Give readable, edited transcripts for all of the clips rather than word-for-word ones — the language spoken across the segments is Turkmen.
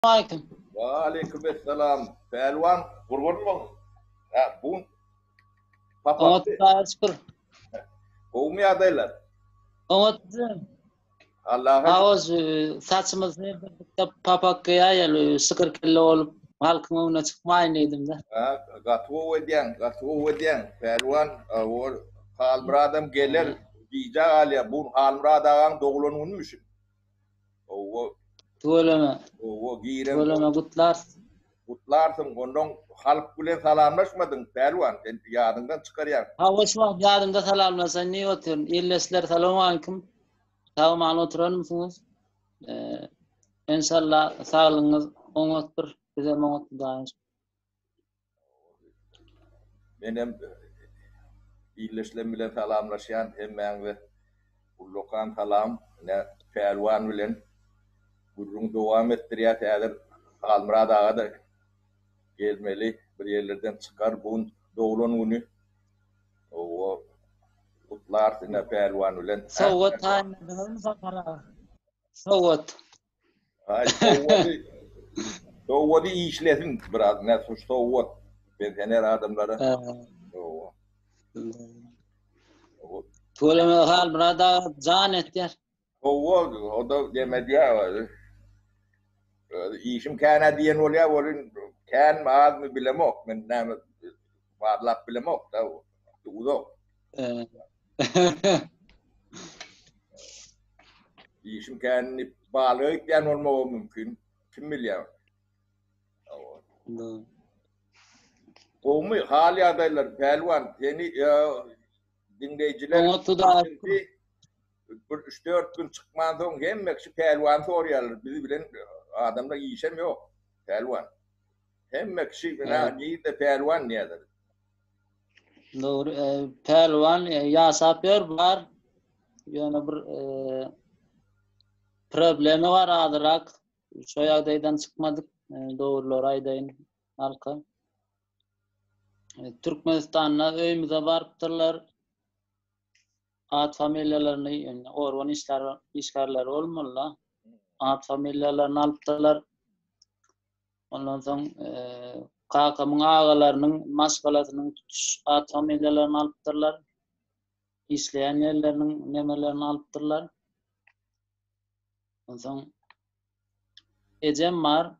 Aleýkum. Waleýkim essalam. Pälwan, gurban bol. Ha, bu Oňat papakdy. Hudaýa şükür. Gowumy ýagdaýlar? Oňat Allaha şükür. Hawa, şu saçymyz serdirdik-de papak geýäýeli, şykyr kelle bolup halkyň öňüne çykmaýyn diýdim-de. Ha, gaty gowy edýäň, gaty gowy edýäň. Pälwan, ol Halmyradam geler, gijä galýar. Bu gün Halmyrat agaň doglan günümüşin. Owo. Tüweleme. Owo, giren. Tüweleme gutlarys. Gutlarsyň, onnoň halk bilen salamlaşmadyň, Pälwan, sen ýadyňdan çykarýaň. Hawa, şu wagt ýadymda salamlaşaýyn diýip otyryn. Ildeşler salowmaleýkim. Sag-aman oturanmysyňyz? Enşalla saglygyňyz oňatdyr, bizem oňat Hudaýa şükür. Menem ildeşlerim bilen salamlaşýan hemmäňize ullakan salam. Ine Pälwan bilen gürrüňi dowam etdirýäs häzir Halmyrat aga-da gelmeli bir ýerlerden çykar bu gün doglan güni. Owo gutlarys ine Pälwan bilen. Sowgat taýynladyňyzmy Sapar aga? Sowgat. Ay sowgady sowgady işlesin biraz ne şu sowgat pensioner adamlara. Sowgat. Tüweleme Halmyrat aga jan etýär. Sowgat o da demedýär. Işim känä diýen bolýar, welin känmi azmy bilemok. Men näme barlap bilemok da uzak. Işim kän diýip balyga gitýän bolmagy mümkin. Kim bilýär? Gowumy hal ýagdaýlar Pälwan seni diňleýjiler bir 3-4 gün çykman soň hemme kişi Pälwany soraýarlar. Bizi bilen adamlar işem ýok. Pälwan. Hemme kişi nirde Pälwan diýýärler. Dogry, Pälwan ýaşap ýör bar. Ýöne bir problemi bar azyrak. Şo ýagdaýdan çykmadyk. Dogrulary aýdaýyn halka. Türkmenistanda öýümize barypdyrlar. At familiýalaryny, ýöne organ işler işgärleri bolmaly-da. At familiýalaryny alypdyrlar. Ondan soň kakamyň agalarynyň maşgalasynyň tutuş at familiýalaryny alypdyrlar. Işleýän ýerleriniň nemelerini alypdyrlar. Onsoň ejem bar.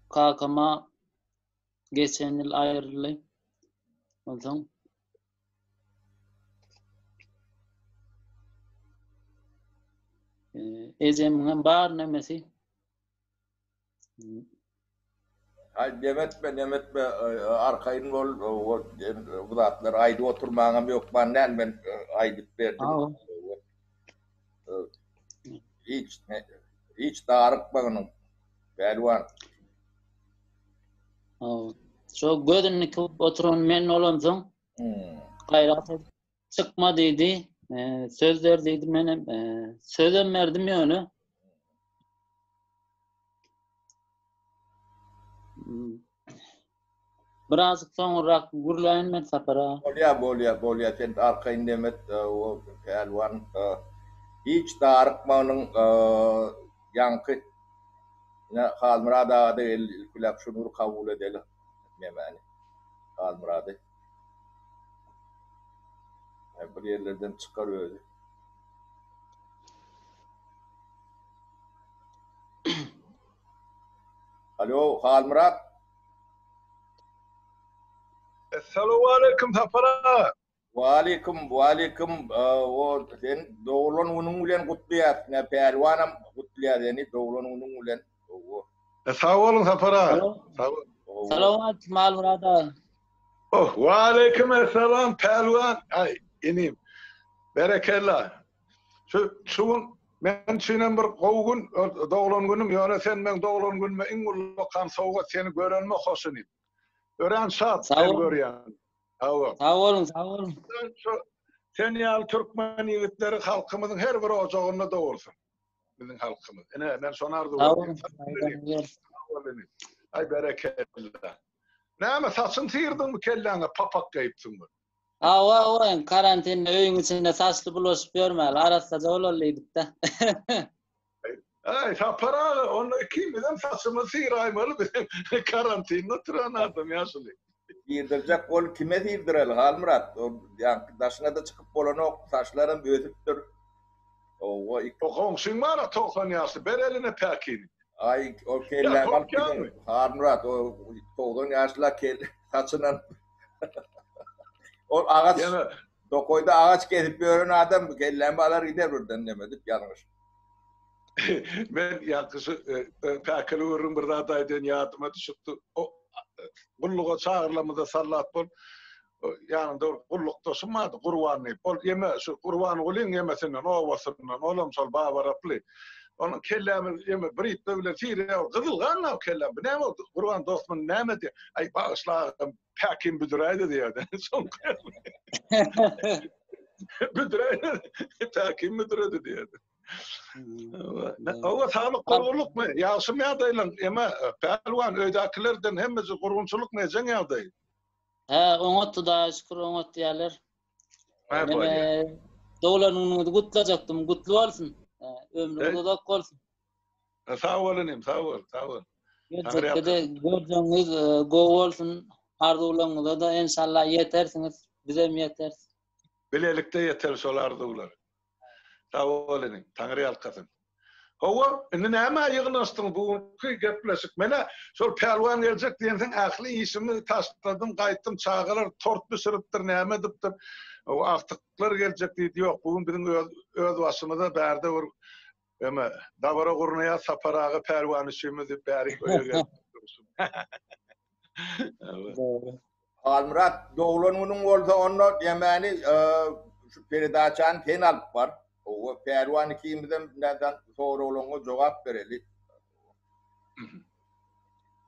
Kakama geçen ýyl aýryldy. Onsoň Ejemiň hem bar nemesi. Aý demetme demetme arkaýyn bol bu zatlary aýdyp oturmaňam ýokman däl men aýdyp berdim. Hiç hiç darykma onuň pälwan. Şo gözüni dikip oturan men bolamsoň gaýrat edip çykma diýdi. Söz ber diýdi menem sözem berdim ýöne. Birazjyk soňrak gürläýin men Sapar aga. Bolýa bolýa bolýa sen arkaýyn demet o pälwan hiç darykmanyň ýaňky ine Halmyrat agada geldi ilkiläp şuny bir kabul edeli nemäni Halmyrady bir ýerlerden çykar özi. Alo, Halmyrat. Essalawaleýkim Sapar aga. Waleýkim, waleýkim. O sen doglan günüň bilen gutlaýas. Ine Pälwanam gutlaýar seni doglan günüň bilen. Owo. Sag boluň Sapar aga. Sag bol. Salawaleýkim Halmyrat aga. Oh, waleýkim essalam Pälwan. Aý, inim. Berekella. Şu şu gün men üçinem bir gowy gün, doglan günüm, ýöne sen meň doglan günüme iň ullakan sowgat seni görenime hoş inim. Örän şat seni görýän. Sag bol. Sag boluň, sag boluň. Şu sen ýaly türkmen ýigitleri halkymyzyň her bir ojagynda dogulsyn. Biziň halkymyz. Ine, men şony arzuw edýän. Sag bol inim. Aý berekella. Näme saçyň syrdyňmy kelläňe papak geýipsiň bir. Hawa, hawa, indi karantinde öýüň içinde saçly bulaşyp ýörmäli, arassaja bolaly diýdik-de. Aý, Sapar aga, onda ikimizem saçymyzy syraýmaly biz karantinde oturan adam ýaşuly. Syrdyrjak bolup kime syrdyreli Halmyrat? Ol ýaňky daşyna-da çykyp bolanok, saçlaram ösüpdir. Owa, ik. O goňşyň bar-a 90 ýaşly, ber eline päkini. Aý, o kellämi alyp gider. Halmyrat, o 90 ýaşly-la kel saçyndan. Ol agaç tokaýda agaç kesip ýören adam kellämi alar gider birden neme edip ýalňyş. Men ýaňky şu päkili gürrüň bir zat aýdaýyn ýadyma düşüpdi. O gulluga çagyrylamyzda sallat bolup ýanymda bir gullukdaşym bardy Gurban diýip. Ol ýeme şu Gurbangulyň ýemesinden obasyndan olam şol Babaraply. Onuň kellämi ýeme bir ýitme bilen syrýar. Gyzyl gan bar kelläm. Bu näme boldy? Gurban dost muny näme diýýär? Aý bagyşla agam päkim büdüräýdi diýýär. Soňky. Büdüräýdi. Päkim büdüredi diýýär. Owa saglyk gurgunlykmy? Ýagşymy ýagdaýlaň? Eme, pälwan öýdäkilerden hemmesi gurgunçylykmy ejeň ýagdaýy? Hä, oňat Hudaýa şükür oňat diýýärler. Hä, bolýar. Doglan günüňizi gutlajakdym. Gutly bolsun. Ömrüňiz uzak bolsun. Sag bol inim, sag bol, sag bol. Geljekde-de görjegiňiz gowy bolsun. Arzuwlaryňyza-da enşalla ýetersiňiz. Bizem ýeteris. Bilelikde ýeteris şol arzuwlara. Sag bol inim, Taňry ýalkasyn. Hawa, indi nämä ýygnaşdyň bu günki gepleşik? Men-ä şol pälwan geljek diýensoň ähli işimi taşladym, gaýtdym, çagalar tort bişiripdir, näme edipdir. Agtyklar geljek diýdi, ýok, bu gün biziň öz öz başymyza bärde bir Eme, dabara gurnaýar Sapar aga pälwan üçimiz diýip bärik öýe gelip durşum. Dogry. Halmyrat, doglan günüň bolsa onda ýemäni şu peredaçany sen alyp bar. Owa, pälwan ikimizem näden soraglaryňa jogap bereli.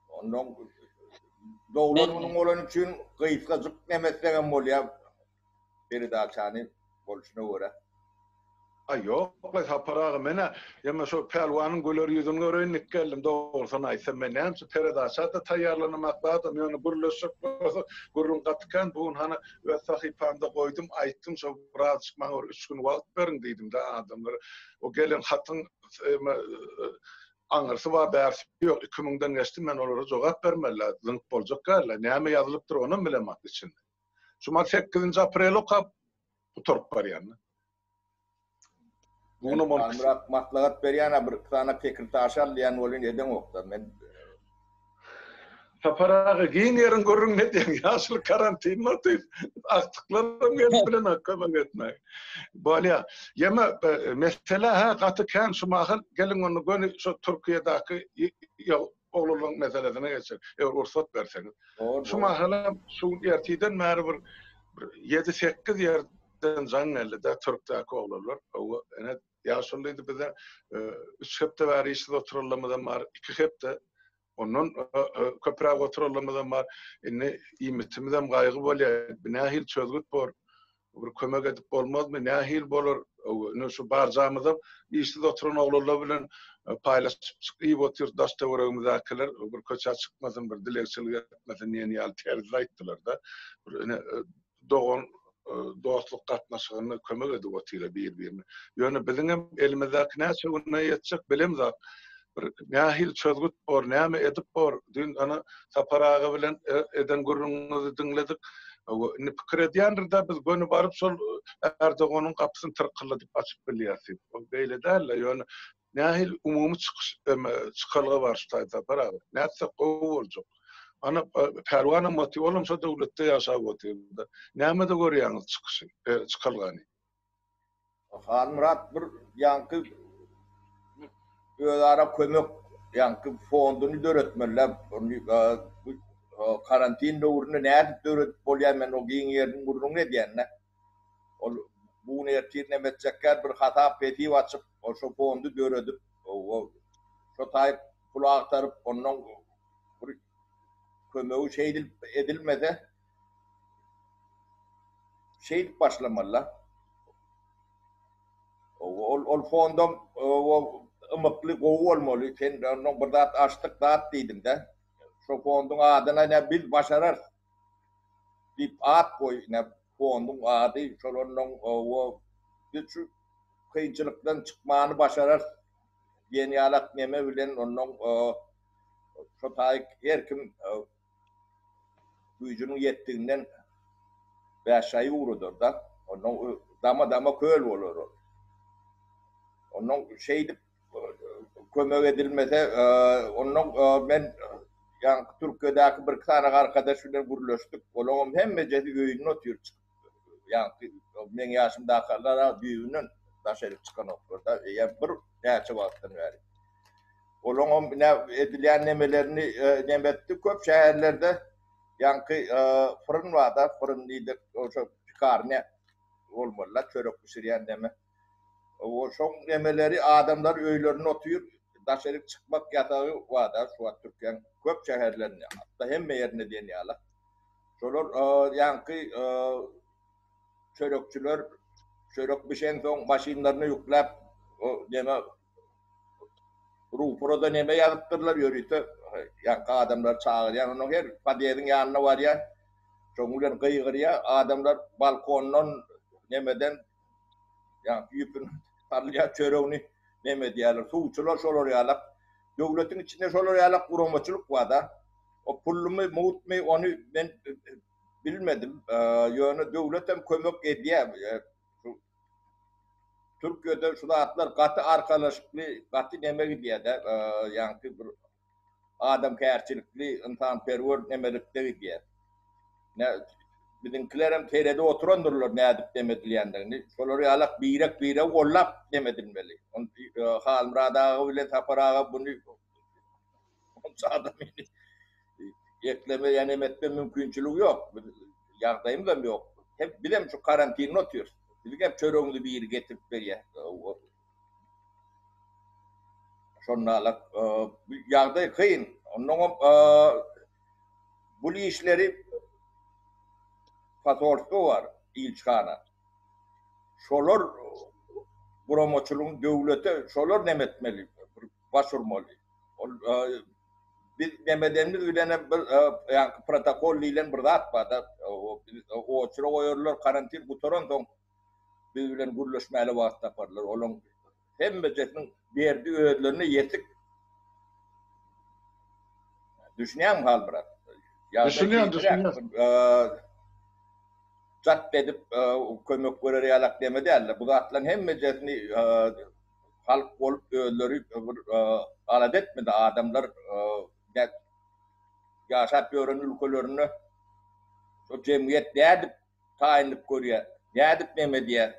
Ondan doglan günüň bolany üçin gysgajyk neme etsegem bolýar. Peredaçany bolşuna görä. Aý ýok-laý Sapar aga, men-ä ýa şo pälwanyň güler ýüzüni göreýin diýip geldim, dogrusyny aýtsam men näme üçin peredaça-da taýýarlanamak zadam, ýöne gürleşjek bolsak gürrüň gaty kän, bu gün hany öz sahypamda goýdum, aýtdym şo birazjyk maňa bir üç gün wagt beriň diýdim-de adamlara, o gelen hatyň aňyrsy bar bärsi ýok, 2000-den geçdi men olara jogap bermeli-ä, zyňyp boljak däl-ä, näme ýazylypdyr onam bilemok içinde. Şumat sekizinji aprel okap gutaryp barýan. Munam on Halmyrat maslahat berýän-ä bir sany kekil taş al diýen welin edeňok-da. Men Sapar aga giň ýeriň gürrüňini edýäň. Ýaşuly karantinde otyr. Agtyklaram gelip bilenok kömek etmäge. Bolýa. Ýeme mesele-hä gaty kän şu mahal geliň onda göni şu Türkiýedäki oglanlaryň meselesine geçelim. Eger rugsat berseňiz. Şu mahalam şu gün ertiden bäri bir ýedi-sekiz ýerden jaň geldi-de, türkdäki oglanlar. Hawa, ene, ýaşuly diýdi, bize üç hepde bäri işsiz oturanlarymyzam bar, iki hepde, ondan köpräk oturanlarymyzam bar. Indi iýmitimizem gaýgy bolýar. Nähili çözgüt bor? Bir kömek edip bolmazmy? Nähili bolar? Indi şu barjamyzam işsiz oturan oglanlar bilen paýlaşyp iýip otyrys daş-töweregimizdäkiler bir köçä çykmasyn, bir dilegçilik etmesin diýen ýaly terzde aýtdylar-da. Bir ine dogan dostluk gatnaşygynda kömek edip otyr bir-birine. Ýöne biziňem elimizdäki näçe güne ýetjek bilemzok. Bir nähili çözgüt bor, näme edip bor? Düýn ana Sapar aga bilen eden gürrüňiňizi diňledik. Indi pikir edýändir-dä, biz göni baryp şol Erdoganyň gapysyny tyrkylladyp açyp bilýäris diýip. Ol beýle däl-de, ýöne nähili umumy çykyş, çykalga bar şu taýda Sapar aga? Nätsek gowy boljak? Ana Pälwanam otyr, olam şo döwletde ýaşap otyr-da. Nämede görýäňiz çykyşy, çykalgany? Halmyrat bir ýaňky özara kömek ýaňky fonduny döretmeliler. Bu karantin döwründe nädip döredip bolýar men o giň ýeriniň gürrüňini edýän-de. Ol bu gün ertir neme etjekkä bir hasap hesip açyp şo fondy döredip şo taýyp pul agtaryp ondan bir kömegi şeýdilip edilmese Şeýdip başlamaly-la. Ol ol fondam ymykly gowy bolmaly. Sen ondan bir zat açdyk zat diýdiň-de. Şo fonduň adyna ne biz başararys diýip at goý, ne fonduň ady şol ondan o biz şu kynçylykdan çykmany başararys. diýen ýalak neme bilen onnoň şo taýyk her kim güýjüniň ýetdiginden bäş şaýy ugradar-da. Onnoň dama-dama köl bolar ol. Onnoň şeýdip kömek edilmese, onnoň men ýaňky Türkiýedäki birki sany arkadaş bilen gürleşdik. Olaňam hemmejesi öýünde otyr çykyp. Ýaňky meň ýaşymdakylar-a düýbünden daşaryk çykanoklar-da, eýýäm bir näçe wagtdan bäri. Olaňam ine edilýän nemelerini neme etdi. Köp şäherlerde ýaňky fyryn bar-da, fyryn diýdik, şo pikarnýa bolmaly-da, çörek bişirýän neme. Şoň nemeleri adamlar öýlerinde otyr, daşaryk çykmak ýasagy bar-da şu wagt Türkiýäň köp şäherlerinde, hatda hemme ýerinde diýen ýaly. Şolar ýaňky çörekçiler çörek bişensoň maşynlaryna ýükläp o neme rupora-da neme ýazypdyrlar ýörite ýaňky adamlary çagyrýan onuň her podýezdiň ýanyna barýar şoň bilen gygyrýar adamlar balkondan nemeden ýaňky ýüpüni salýar çöregini neme edýärler suwçular şolar ýalak döwletiň içinde şolar ýalak guramaçylyk bar-da O pullumy, mugtmy ony men bilmedim. Ýöne döwlet hem kömek edýär. Şu Türkiýede şu zatlar gaty arkalaşykly, gaty neme gidýär-de, ýaňky bir adamkärçilikli, ynsanperwer nemelikde gidýär. Ne biziňkiler hem seredip oturandyrlar nädip neme edilýändigini. Şolar ýalak birek-biregi gollap neme edilmeli. Halmyrat aga bilen Sapar aga buny Onça adamyny ekleme ýa neme etme mümkinçiligi ýok. Ýagdaýymyzam ýok. Hem bizem şu karantinde otyrys. Biziň hem çöregimizi biri getirip berýär. Şonda ýagdaý kyn. Onnoňam bu işleri posolstwo bar, ilçihana. Şolar guramaçylygyň döwlete şolar neme etmeli, baş urmaly. Ol biz nemedenimiz bilen hem bir ýaňky protokol diýlen bir zat bar-da, oçura goýarlar, karantin gutaransoň biz bilen gürleşmäli wagt taparlar. Olaň hemmejesiniň derdi özlerine ýetik. Düşünýäňmi Halmyrat? Düşünýän, düşünýän. Jat edip kömek berer ýalak deme däldi. Bu zatlaryň hemmejesini Halk bolup özleri bir alada etmedi adamlar ýaşap ýören ülkelerinde şo jemgyýet nädip taýynlyk görýär, nädip neme edýär,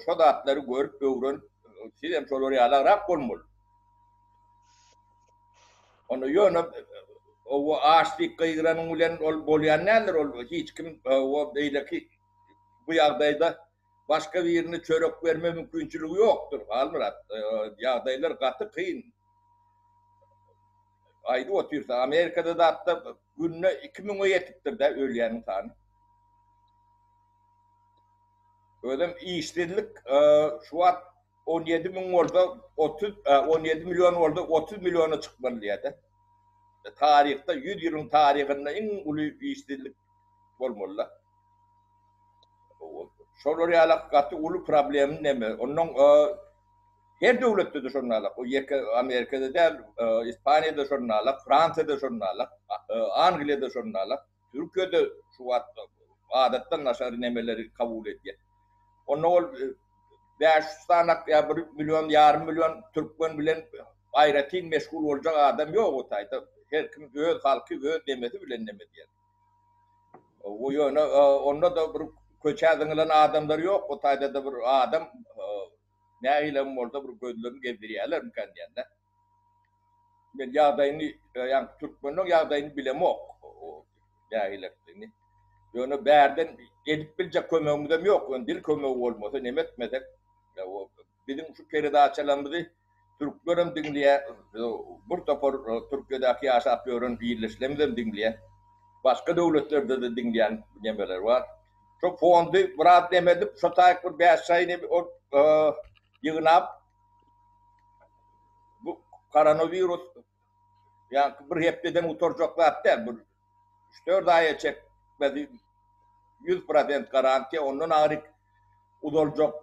şo zatlary görüp öwrenip siz hem şolar ýalagrak bolmaly. Onda ýöne o aç diýip gygyranyň bilen ol bolýan däldir ol hiç kim o beýleki bu ýagdaýda Başga birine çörek berme mümkinçiligi ýokdur, Halmyrat. Ýagdaýlar gaty kyn. Aýdyp otyrsa, Amerikada zatda günde iki müňe ýetipdir-dä ölýäniň sany. Özem işsizlik şu wagt 17 müň bolsa, 30, 17 million bolsa, 30 milliona çykmaly diýýär-de. Taryhda, 100 ýylyň taryhynda iň uly işsizlik bolmaly-da. Şolar ýalak gaty uly problem neme. Ondan her döwletde-de şonda alak. O ýeke Amerikada däl, Ispaniýada şonda alak, Fransiýada şonda alak, Angliýada şonda alak. Türkiýede şu wagt adatdan daşary nemeleri kabul edýär. Onda ol 500 sanak ýa 1 million, ýarym million türkmen bilen aýratyn meşgul boljak adam ýok o taýda. Her kim öz halky, öz nemesi bilen neme edýär. O ýöne onda-da bir köçä zyňylan adamlar ýok, o taýda-da bir adam nähilem bolsa bir gözlerini gezdirýärlermikä diýende. Men ýagdaýyny, ýagny türkmeniň ýagdaýyny bilemok, nähilekdigini. Ýöne bärden edip biljek kömegimizem ýok, ýöne dil kömegi bolmasa neme etmesek, biziň şu peredaçalarymyzy Türklerem diňleýär, bir topar Türkiýedäki ýaşap ýören ildeşlerimizem diňleýär. Başga döwletlerde-de diňleýän nemeler bar. Şo fondy biraz neme edip, şo taýyk bir bäş aý neme ol ýygnap bu koronawirus ýa bir hepdeden gutarjak zat däl. Bir üç-dört aýa çekmesi 100% garantiýa, ondan agyryk uzaljak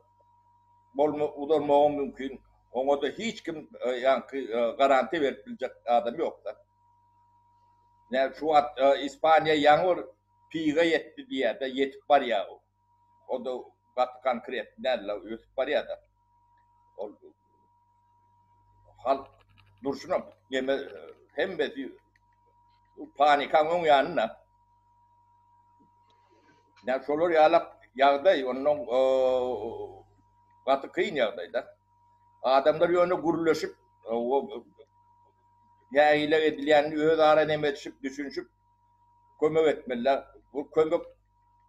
bolma uzalmagy mümkin. Oňa-da hiç kim ýaňky garantiýa berip biljek adam ýok-da. Näme şu wagt Ispaniýa ýaňy bir pige ýetdi diýýär-de, ýetip barýar. O-da gaty konkret däl-de, ösüp barýar-da. Ol halk durşuna neme hemmesi panikaň öň ýanynda. Näme şolar ýalak ýagdaý, ondan gaty kyn ýagdaýda. Adamlar ýöne gürleşip, nägile edilýänini öz ara neme edişip, düşünişip kömek etmeliler. Bu kömek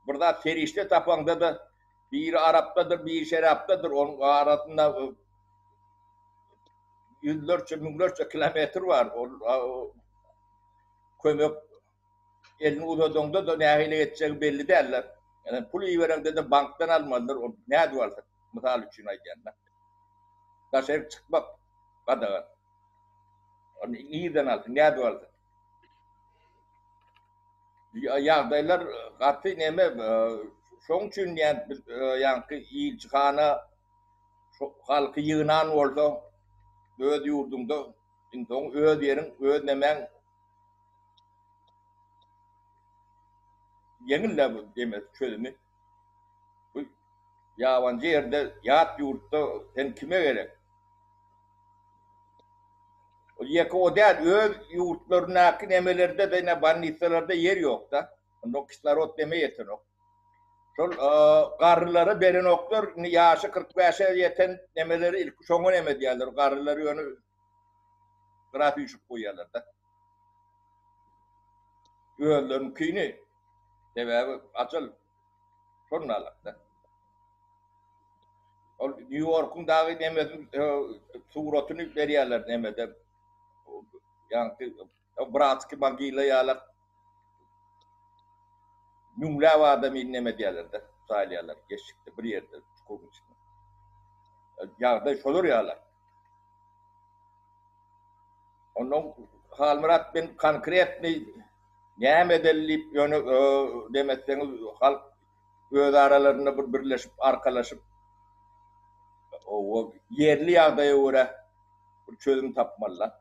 bir zat serişde tapaňda-da biri arapdadyr, biri şerapdadyr, onuň arasynda ýüzlerçe, müňlerçe kilometr bar. Ol kömek elini uzadaňda-da nähili etjegi belli däldir. Ýöne pul ibereňde-de bankdan almalydyr, ol nädip alsyn, mysal üçin aýdýan-da. Daşaryk çykmak gadagan. Ony nirden alsyn, nädip alsyn? Ýagdaýlar gaty neme, şoň üçin diýýän biz ýaňky ilçihana şu halky ýygnan bolsa öz ýurduňda iň soňy öz ýeriň, öz nemäň ýeňil-dä bu demesi çözümi. Bu ýabanjy ýerde, ýat ýurtda sen kime gerek? Ol ýeke o däl, öz ýurtlaryndaky nemelerde-de ine bolnisalarda ýer ýok-da. Onda kislorod neme ýetenok. Şol garrylara berenoklar, indi ýaşy 45-e ýeten nemeleri ilki şoňa neme edýärler, garrylary ýöne gyra süýşüp goýýarlar-da. Özleriniňkini, sebäbi ajal şonda alakda. Ol Nýu-Ýorkuň dagy nemesini suratyny berýärler nemede. Ýaňky Bratski mogila ýalak müňläp adamy neme edýärler-de, jaýlaýarlar geçikde bir ýerde çukuryň içinde. Ýagdaý şolar ýalak. Ondan Halmyrat men konkretnyý näme edeli diýip ýöne neme etseňiz halk öz aralarynda bir birleşip, arkalaşyp, owa, ýerli ýagdaýa görä bir çözüm tapmalylar.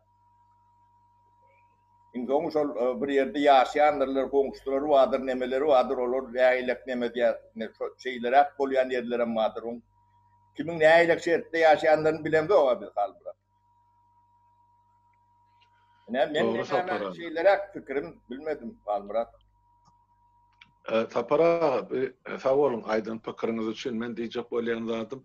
Iň soňy şol bir ýerde ýaşaýandyrlar, goňşulary bardyr, nemeleri bardyr, olar nägilek neme diýýär, şeýleräk bolýan ýerlerem bardyr. Oň kimiň nägilek şertde ýaşaýanlaryny bilemzok-a biz Halmyrat. Ine, men şeýleräk pikirim, bilmedim Halmyrat. Sapar aga, sag boluň aýdan pikiriňiz üçin. Men diýjek bolýan zadym,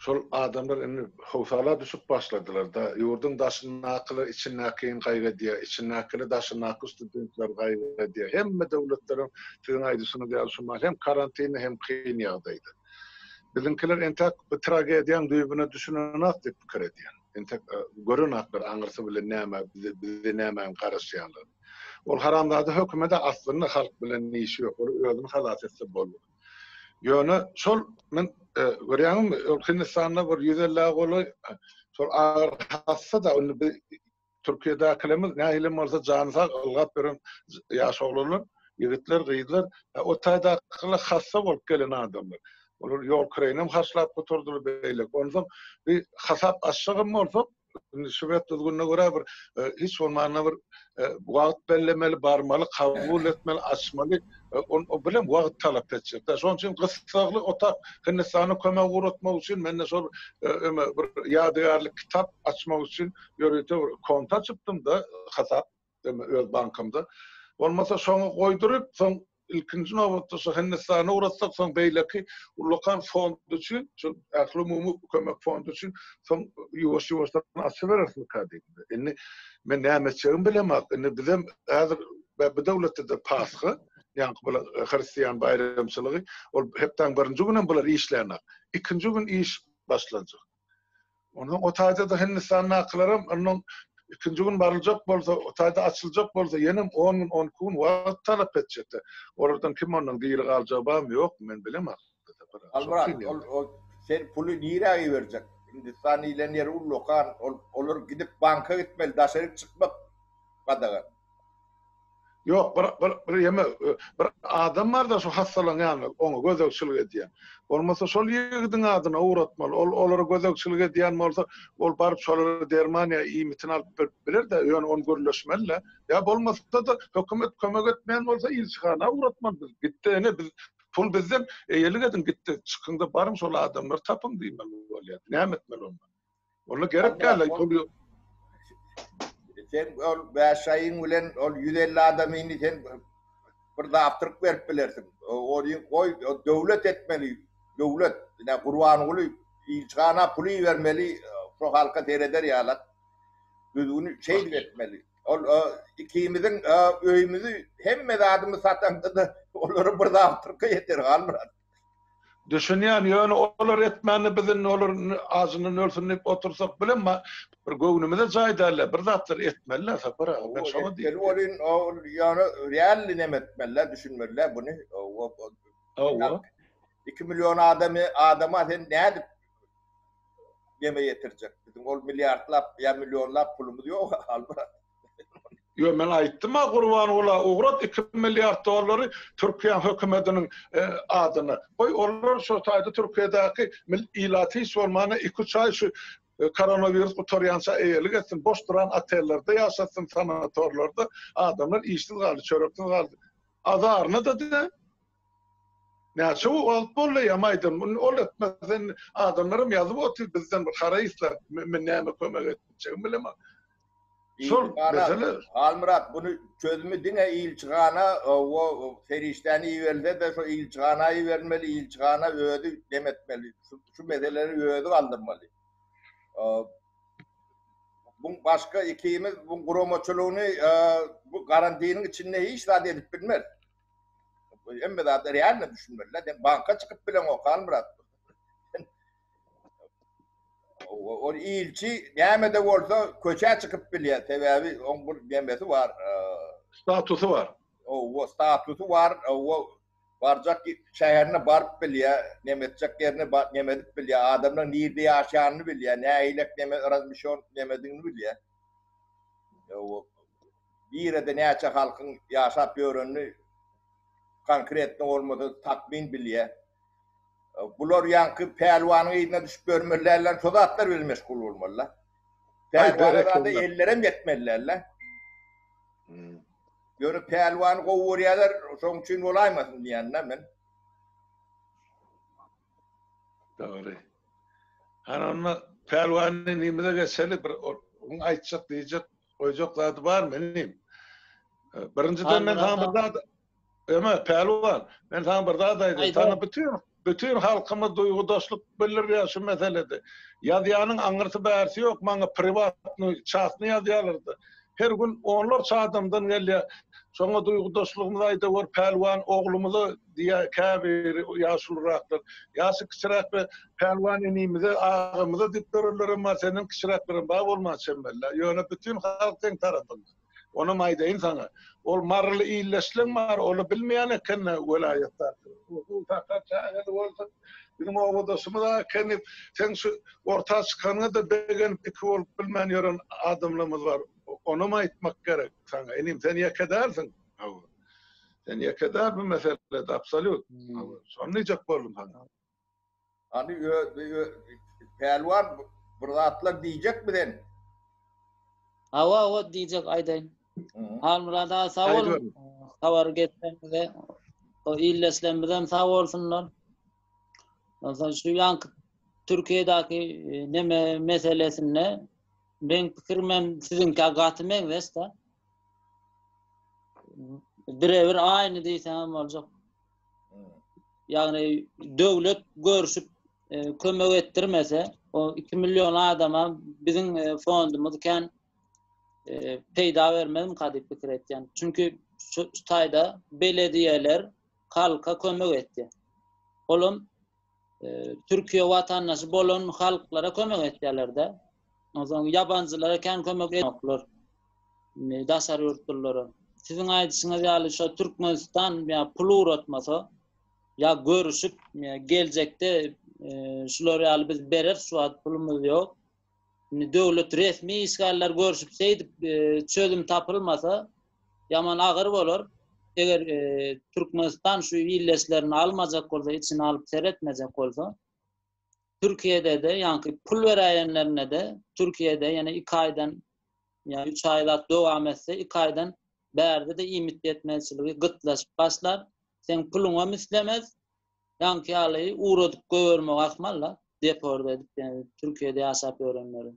şol adamlar indi howsala düşüp başladylar-da. Ýurduň daşyndakylar içindäkini gaýgy edýär, içindäkiler daşyndaky studentleri gaýgy edýär. Hemme döwletleriň siziň aýdyşyňyz ýaly şu mahal hem karantinde hem kyn ýagdaýda. Biziňkiler entäk bu tragediýaň düýbüne düşünenok diýip pikir edýän. Entek görenoklar aňyrsy bilen näme bize nämäň garaşýanlygyny. Ol haramzada hökümede aslynda halk bilen işi ýok. Ol özüni halas etse boldy. Ýöne şol men e, görýäňmi, ol Hindistanda bir 150 golaý şol agyr hassa da indi biz Türkiýedäkilerimiz nähili bolsa jany sag ylgap ýören ýaş oglanlar, ýigitler, gyzlar, e, o taýdakylar hassa bolup gelen adamlar. Olar ýol kireýini hem harçlap gutardylar beýleki. Onsoň bir hasap açjagam bolsak, Indi şwed düzgünine görä bir hiç bolmanda bir wagt bellemeli, barmaly, kabul etmeli, açmaly. O bilen wagt talap etjek. Şonuň üçin gyssagly otag Hindistana kömek ugratmak üçin mende şol öme bir ýadygärlik kitap açmak üçin ýörite bir konto açypdym-da, hasap. öz bankamda. Bolmasa şoňa goýduryp, soň ilkinji nobatda şu Hindistana ugratsak, soň beýleki ullakan fond üçin, şu ählumumy kömek fondy üçin soň ýuwaş-ýuwaşdan açybererismika diýdim. Indi men näme etjegimi bilemok. Indi bizem häzir bu döwletde-de Pasha, ýaňky bular hristian baýramçylygy, ol hepdäň birinji günem bular işlänok. Ikinji gün iş başlanjak. Onsoň o taýda-da Hindistandakylaram ondan ikinji gün baryljak bolsa, o taýda açyljak bolsa ýenem on gün, on iki gün wagt talap etjekler. Olardan kim ondan diri galjagy barmy, ýokmy, men bilemok. Halmyrat, ol, ol sen puly nirä iberjek? Hindistan diýlen ýeri ullakan, ol, olar gidip banka gitmeli, daşaryk çykmak gadagan. Ýok, bir bir bir ýeme bir adam bar-da şu hassalaryň ýanynda oňa gözegçilik edýän. Bolmasa şol ýigidiň adyna ugratmaly. Ol olara gözegçilik edýän bolsa, ol baryp şolara derman ýa iýmitini alyp berip biler-de, ýöne ony gürleşmeli-de. Ýa bolmasa-da hökümet kömek etmeýän bolsa ilçihana ugratmaly biz. Gitde ine biz pul bizden eýelik ediň gitde çykyňda baryň şol adamlary tapyň diýmeli bolýar. Näme etmeli onda? Onda gerek däl pul ýok. Sen ol 5 aýyň bilen ol 150 adamyny sen bir zaptryk berip bilersiň. Ony goý döwlet etmeli. Döwlet. Ine Gurbanguly ilçihana pul ibermeli, şo halka sereder ýalak. Düzgüni şeýdip etmeli. Ol ikimiziň öýümizi hemme zadymyzy sataňda-da olara bir zaptyrka ýeter Halmyrat. Düşünýän, ýöne olar etmände biz indi olar ajyndan ölsün diýip otursak bilen bir göwnümize jaý dälä, bir zatlar etmeli-dä Sapar aga, men şoňa diýip. Etmeli welin ol ýöne realny neme etmeli-dä, düşünmeli-dä buny. Hawa. 2 million adamy adama sen nädip neme ýetirjek? Biziň ol milliardlap ýa millionlap pulumyz ýok Halmyrat. Ýo men aýtdym-a Gurbangula ugrat 2 milliard dollary Türkiýäň hökümetiniň adyna. Goý olar şo taýda Türkiýedäki ilaty hiç bolmanda iki-üç aý şu koronawirus gutarýança eýelik etsin, boş duran otellerde ýaşatsyn, sanatorlarda adamlar işsiz galdy, çöreksiz galdy. Azaryna-da dä. Näçe wagt boldy eýýäm aýdan, muny ol etmez, indi adamlaram ýazyp otyr bizden bir haraý isläp, men näme kömek etjegimi bilemok. Şol mesele. Halmyrat buny çözümi diňe ilçihana o serişdäni iberilse-de şo ilçihana iberilmeli, ilçihana özi neme etmeli, şu meseleleri özi galdyrmaly. Bu başga ikimiz bu guramaçylygyny bu karantiniň içinde hiç zat edip bilmez. Hemme zada realno düşünmeli. Sen banka çykyp bileňok Halmyrat. Ol ilçi näme-de bolsa köçä çykyp bilýär. Sebäbi oň bir nemesi bar. Statusy bar. Owa, statusy bar. Owa, barjak şäherine baryp bilýär, neme etjek ýerine neme edip bilýär, adamlaryň nirde ýaşaýanyny bilýär, nähilek neme razmişon nemedigini bilýär. Owa, nirede näçe halkyň ýaşap ýörenini konkretno bolmasa takmyn bilýär. Bular ýaňky pälwanyň yzyna düşüp ýörmeli däller, şo zatlar bilen meşgul bolmalylar. Pälwana zada ellerem ýetmeli däller. Hmm. Ýöne pälwany gowy görýärler, şoň üçin bolaýmasyn diýýän-dä men. Dogry. Hany onda pälwan inimize geçeli bir onuň aýtjak diýjek goýjak zady barmy inim? Birinjiden men saňa bir zat Ömer, pälwan, men saňa bir zat aýdaýyn. Saňa bütin bütin halkymyz duýgudaşlyk bildirýär şu meselede. Ýazýanyň aňyrsy bärsi ýok, maňa priwatnyý, çasny ýazýarlar-da. Her gün onlarça adamdan gelýär. Şoňa duýgudaşlygymyzy aýdawor, pälwan oglumyza diýýär käbiri ýaşuluraklar. Ýaşy kiçiräkler pälwan inimize, agamyza diýip ýörenlerem bar, senden kiçiräklerem bar bolman çemeli-dä. Ýöne bütin halk seň tarapyňda. Onam aýdaýyn saňa. Ol maryly illeşleň bar, ol-a bilmeýän eken-dä welaýatdaky. Ol sakar çägeli bolsa, biziň obadaşymyz-a eken diýip, seň şu orta çykanyňa-da begenip iki bolup bilmän ýören adamlarymyz bar. Onam aýtmak gerek saňa. Inim, sen ýeke dälsiň. Hawa. Sen ýeke däl bu meselede, absolýut. Hawa. Şony diýjek boldum saňa. Hany pälwan bir zatlar diýjekmi sen? Hawa, hawa diýjek aýdaýyn. Halmyrat aga sag boluň. Habar getireniňize. O illeşlerimizem sag bolsunlar. Onsoň şu ýanky Türkiýedäki e, neme meselesinde meň pikirim hem siziňkä gaty meňzeş-de. Birebir aýny diýseň hem boljak. Ýagny döwlet görüşip e, kömek etdirmese, o 2 million adama biziň e, fondumyz kän e, peýda bermezmika diýip pikir etýän. Çünki şu, şu taýda belediýeler halka kömek etýär. Olam e, Türkiýe watandaşy bolan halklara kömek etýärler-de. Onsoň ýabanjylara kän kömek etmoklar. Daşary ýurtlulara. Siziň aýdyşyňyz ýaly şo Türkmenistan ýa pul ugratmasa ýa görüşip geljekde e, şular ýaly biz bereris şu wagt pulumyz ýok. Indi döwlet resmi işgärler görüşip şeýdip e, çözüm tapylmasa. Ýaman agyr bolar. Eger Türkmenistan şu illeşlerini almajak bolsa, içine alyp seretmejek bolsa, Türkiýede-de, ýaňky pul beräýenlerinde-de, Türkiýede ýene iki aýdan ýa üç aý zat dowam etse, iki aýdan bärde-de iýmit ýetmezçiligi gytlaşyp başlar. Seň puluňam islemez. Ýaňky ýaly ugradyp goýbermek ahmal-da, deport edip, ýa Türkiýede ýaşap ýörenleri.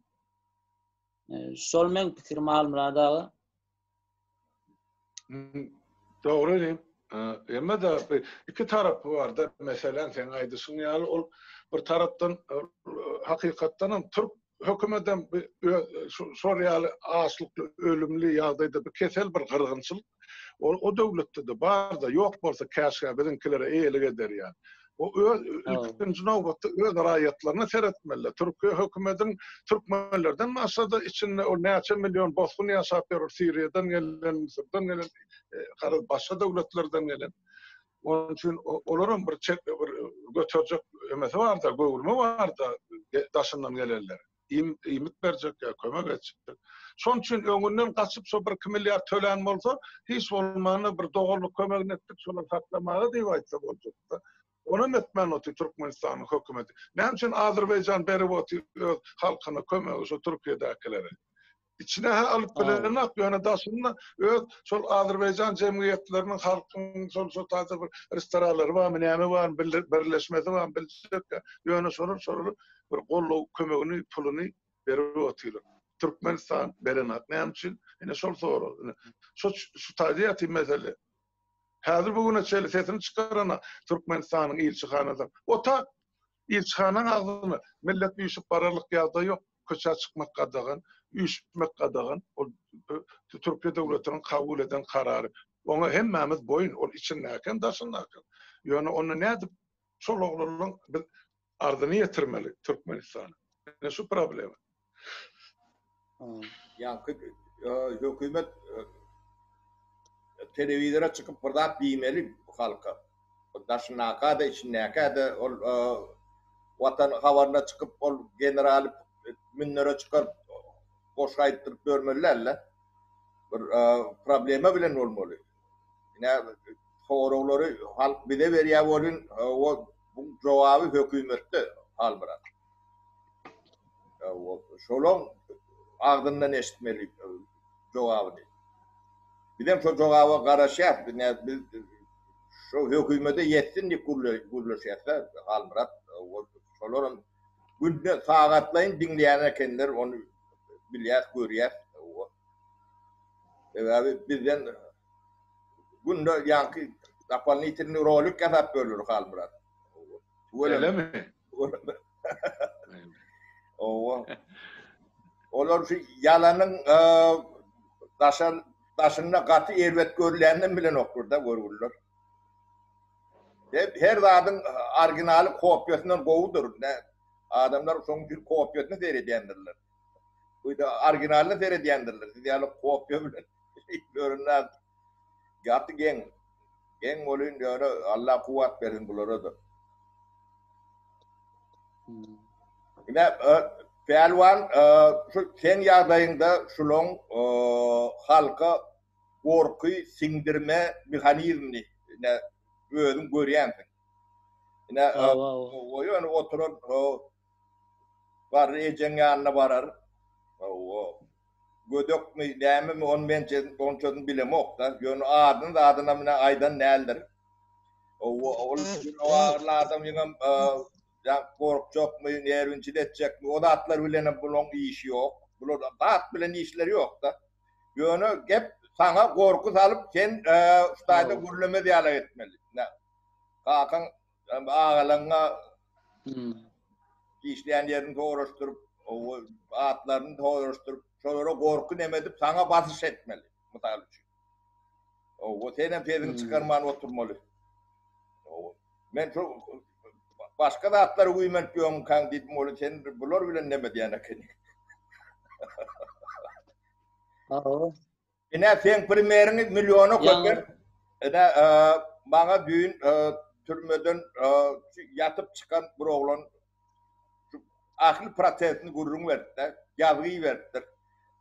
Şol meň pikirim Halmyrat aga. Dogry diýip, emma-da iki tarapy bar-da, meselem, seň aýdyşyň ýaly, ol bir tarapdan hakykatdan hem türk hökümetem şol ýaly açlykly, ölümli ýagdaýda bir kesel, bir gyrgynçylyk ol o döwletde-de bar-da, ýok bolsa käşgä biziňkilere eýelik eder ýaly. O öz ilkinji nobatda öz raýatlaryna seretmeli. Türkiýe hökümediň türkmenlerden başga-da içinde ol näçe million bosgun ýaşap ýör, Siriýadan gelen, Müsürden gelen, garaz başga döwletlerden gelen. Onuň üçin olaram bir çek bir göterjek emesi bar-da, göwrümi bar-da daşyndan gelenler. Iýmit berjek ýa kömek etjek. Şonuň üçin öňünden gaçyp şo bir-iki milliard tölän bolsa, hiç bolmanda bir doganlyk kömegini etdik, şolary saklamaga diýip aýtsa boljak-da. Onam etmän otyr Türkmenistanyň hökümeti. Näme üçin Azerbaýjan berip otyr öz halkyna kömegi şo Türkiýedäkilere? Içine-hä alyp bilenok, ýöne daşynda öz şol Azerbaýjan jemgyýetleriniň halkyň şol şo taýda bir restoranlary barmy, näme barmy, birleşmesi barmy biljek-dä. Ýöne şolar şolara bir goldaw kömegini, puluny berip otyrlar. Türkmenistan berenok. Näme üçin? Ine şol sorag. Ine şo şu taýda ýatyr mesele. Häzir bu güne çenli sesini çykarana Türkmenistanyň ilçihanasy. Ota ilçihanaň agzyna millet üýşüp bararlyk ýagdaý ýok. Köçä çykmak gadagan, üýşmek gadagan. Ol Türkiýe döwletiniň kabul eden karary. Oňa hemmämiz boýun, ol içindäki hem daşyndaky hem. Ýöne onda nädip şol oglanlaryň biz arzyny ýetirmeli Türkmenistana. Ine şu problema. Ýaňky hökümet telewizora çykyp bir zat diýmeli halka. Daşyndaka-da, içindäkä-de ol Watan habaryna çykyp ol generaly münbere çykaryp goşgy aýtdyryp ýörmeli däl-de. Bir problema bilen bolmaly. Ine soraglary halk bize berýär welin o bu jogaby hökümetde Halmyrat. Şolaň agzyndan eşitmeli jogabyny. Bizem şo jogaba garaşýas. Biz şo hökümete ýetsin diýip gürleşýäs-de Halmyrat. Şolaram günde sagatlaýyn diňleýän ekenler ony bilýäs, görýäs. Sebäbi bizden günde ýaňky dopolinitelnyý rolik ýasap berler Halmyrat. Tüweleme. Owa. Olar şu ýalanyň daşan daşynda gaty erbet görülýäninem bilenoklar-da görgüliler. Hep her zadyň originaly kopiýasyndan gowudyr. Adamlar şonuň üçin kopiýasyny seredýändirler. Bu-da originalyny seredýändirler. Siz ýaly kopiýa bilen görünmez. Gaty geň. Geň bolýn ýöne Allah kuwwat bersin bulara-da. Ine, Pälwan, şu seň ýagdaýyňda şulaň halka gorky siňdirme mehanizmini ine özüň görýänsiň. Ine, ýöne oturan Garry ejeň ýanyna barar. Hawa. Gödekmi, nämemi ony men onçasyny bilemok-da. Ýöne adyny zadynam ine aýdan däldir. Hawa, ol ýüregi adam ýeňem ýa gorkjakmy, nerwinçilik etjekmi, o zatlar bilenem bulaň işi ýok. Bular zat bilen işleri ýok-da. Ýöne gep saňa gorky salyp, sen şu taýda gürlemez ýaly etmeli. Kakaň Agalaňa işleýän ýerini soraşdyryp, atlaryny soraşdyryp, şolara gorky neme edip, saňa basyş etmeli, mysal üçin. Owa, senem sesiňi çykarman oturmaly. Owa. Men şu başga zatlary güýmenip ýöňkäň diýdim, ol sen bular bilen neme diýen ekeniň. Hawa. Ine seň primeriňi milliona köpelt. Ine maňa düýn türmeden ýatyp çykan bir oglan şu ahli prosesini gürrüň beripdi, ýazgy iberipdir.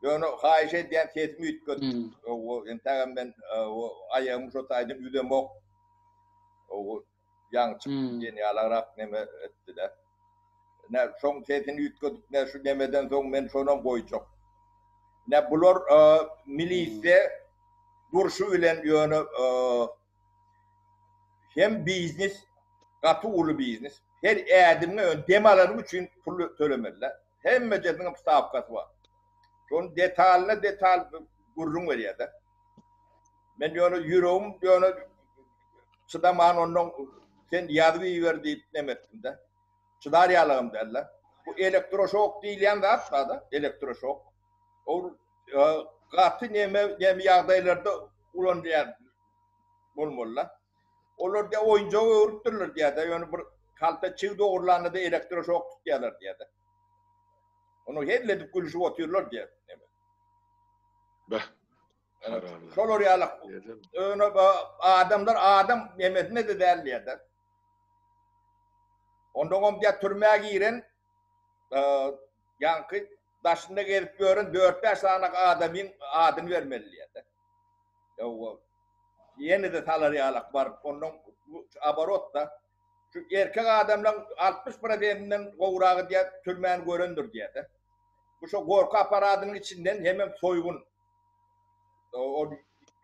Ýöne haýyş edýän sesimi üýtget. Owo, entägem men aýagymy şo taýdan üzemok. Owo, ýaňy çykdy diýen ýalagrak neme etdi-de. Ne, şoň sesini üýtgedip, ne şu nemeden soň men şonam goýjak. Ne bular milisiýa durşy bilen ýöne hem biznes, gaty uly biznes. Her ädimde ýöne dem alanyň üçin pul tölemeli-de. Hemmejesiniň stawkasy bar. Şony detalyna detal gürrüň berýär-de. Men ýöne ýüregim ýöne çydaman ondan sen ýazyp iber diýip neme etdim-de. Çydar ýalygym däl-de. Bu elektroşok diýilýän zat bar-da, elektroşok. Ol gaty neme neme ýagdaýlarda ulanylýan bolmaly-da. Olar diýä oýunjaga öwrüpdirler diýä-de, ýöne bir halta çig dogrulanda-da elektroşok tutýarlar diýä-de. Onu hezil edip gülüşip otyrlar diýä. Beh. Şolar ýaly. Ýöne adamlar adam nemesine-de däl diýä-de. Ondan diýä türmä giren ýaňky daşynda gezip ýören 4-5 sany adamyň adyny bermeli diýä-de. Ýowa. Ýene-de salar ýalak baryp, ondan bu aborot-da. Şu erkek adamlaň 60 prosentinden gowragy diýýär, türmäni görendir diýýär-de. Bu şo gorky apparadynyň içinden hemem soýgun. Ol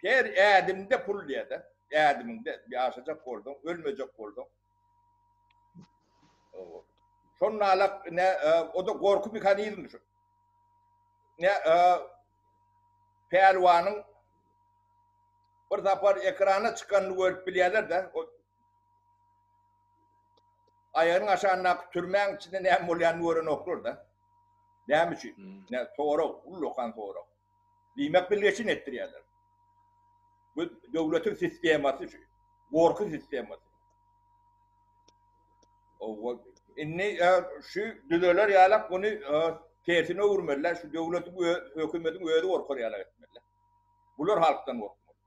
her ädimde pul diýýär-de. Ädimiňde ýaşajak bolsaň, ölmejek bolsaň. Şonda alak ne o-da gorky mehanizmi şu. Ne pälwanyň bir sapar ekrana çykanyny görüp bilýärler-de. O aýagynyň aşagyndaky türmäň içinde näme bolýanyny görenoklar-da. Näme üçin? Hmm. Ne sorag, ullakan sorag. Diýmek bilgeşin etdirýärler. Bu döwletiň sistemasy şu. Gorky sistemasy. Owa, indi e, şu düzeler ýalak bunu e, tersine öwürmeliler. Şu döwletiň hökümetiň özi gorkar ýalak etmeliler. Bular halkdan gorkmaly.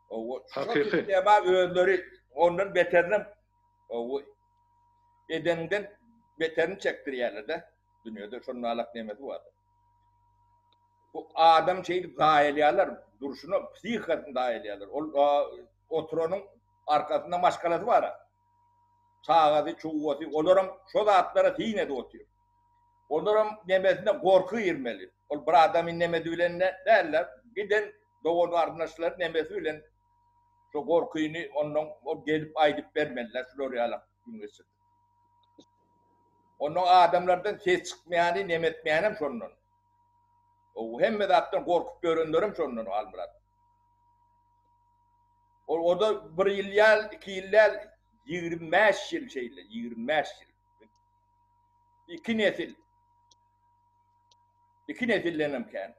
Owa, şu sistema özleri ondan beterinem owa edeninden beterini çekdirýärler-de. Dünýede şonun alak nemesi bar. Bu adam şeýdip zaýalaýarlar, durşuna, psihikasyny zaýalaýarlar. Ol oturanyň arkasynda maşgalasy bar. Çagasy, çuwasy, olaram şo zatlara syn edip otyr. Olaram nemesine gorky girmeli. Ol bir adamyň nemesi bilen däl-de, giden dogan-garyndaşlary nemesi bilen şo gorkyny ondan ol gelip aýdyp bermeliler, şular ýaly gün geçirdik. Ondan adamlardan ses çykmaýany, neme etmeýänem şondan. O hemme zatdan gorkup ýörenlerem şondan Halmyrat. Ol o-da bir ýyl däl, iki ýyl däl, 25 ýyl şeýle, 25 ýyl. Iki nesil. Iki nesildenem kän.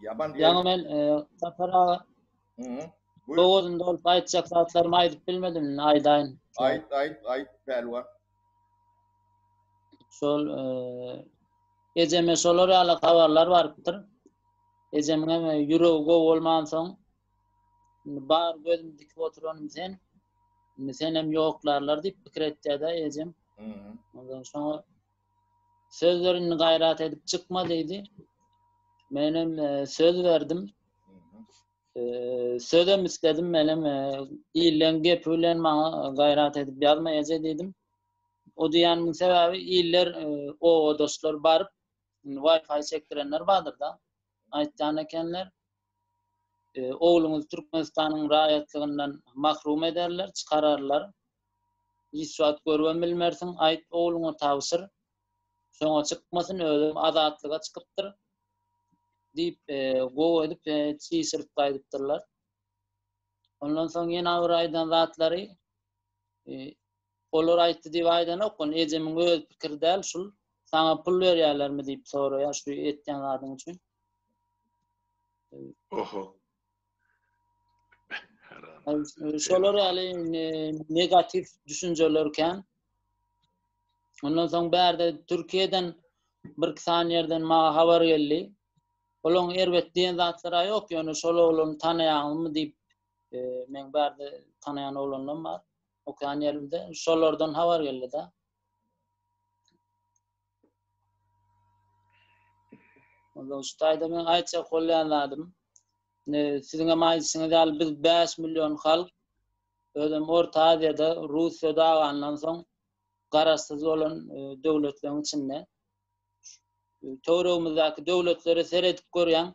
Ýaman Ýaňy men e, Sapar aga Bogazymda bolup aýtjak zatlarymy aýdyp bilmedim, indi aýdaýyn. Aýt, aýt, aýt, pälwan. Şol e, ejeme şolar ýaly habarlar barypdyr. Ejemiň hem e, ýüregi gowy bolmansoň, indi bar gözümi dikip oturanym sen. Indi senem ýoklarlar diýip pikir etýär-de ejem. Ondan soň Söz ber indi gaýrat edip çykma diýdi. Menem e, söz berdim. E, sözem isledim menem e, illeň gepi bilen maňa gaýrat edip ýazma eje diýdim. O diýenimin sebäbi iller e, obadaşlar baryp Wi-Fi çekdirenler bardyr-da. Aýtýan ekenler. E, ogluňyzy Türkmenistanyň raýatlygyndan mahrum ederler, çykararlar. Hiç wagt görübem bilmersiň, aýt ogluňa tabşyr, şoňa çykmasyn, özem azatlyga çykypdyr diýip, gowy edip çişirip gaýdypdyrlar. Ondan soň ýene bir aýdan zatlary, olar aýtdy diýip aýdanok, ony ejemiň öz pikiri däl şul, saňa pul berýärlermi diýip soraýar şu etýän zadyň üçin. Oho. Şolar ýaly negatiw düşünjeler kän. Ondan soň bärde Türkiýeden bir iki sany ýerden maňa habar geldi. Olaň erbet diýen zatlary ýok, ýöne şol oglany tanaýaňyzmy diýip. Meň bärde tanaýan oglanlarym bar. Okaýan ýerimde şolardan habar geldi-de. Ondan şu taýda men aýtjak bolýan zadym, siziň hem aýdyşyňyz ýaly biz 5 million halk, özem Orta Aziýada Russiýa dagandan soň garaşsyz bolan döwletleriň içinde töweregimizdäki döwletlere seredip görýäň,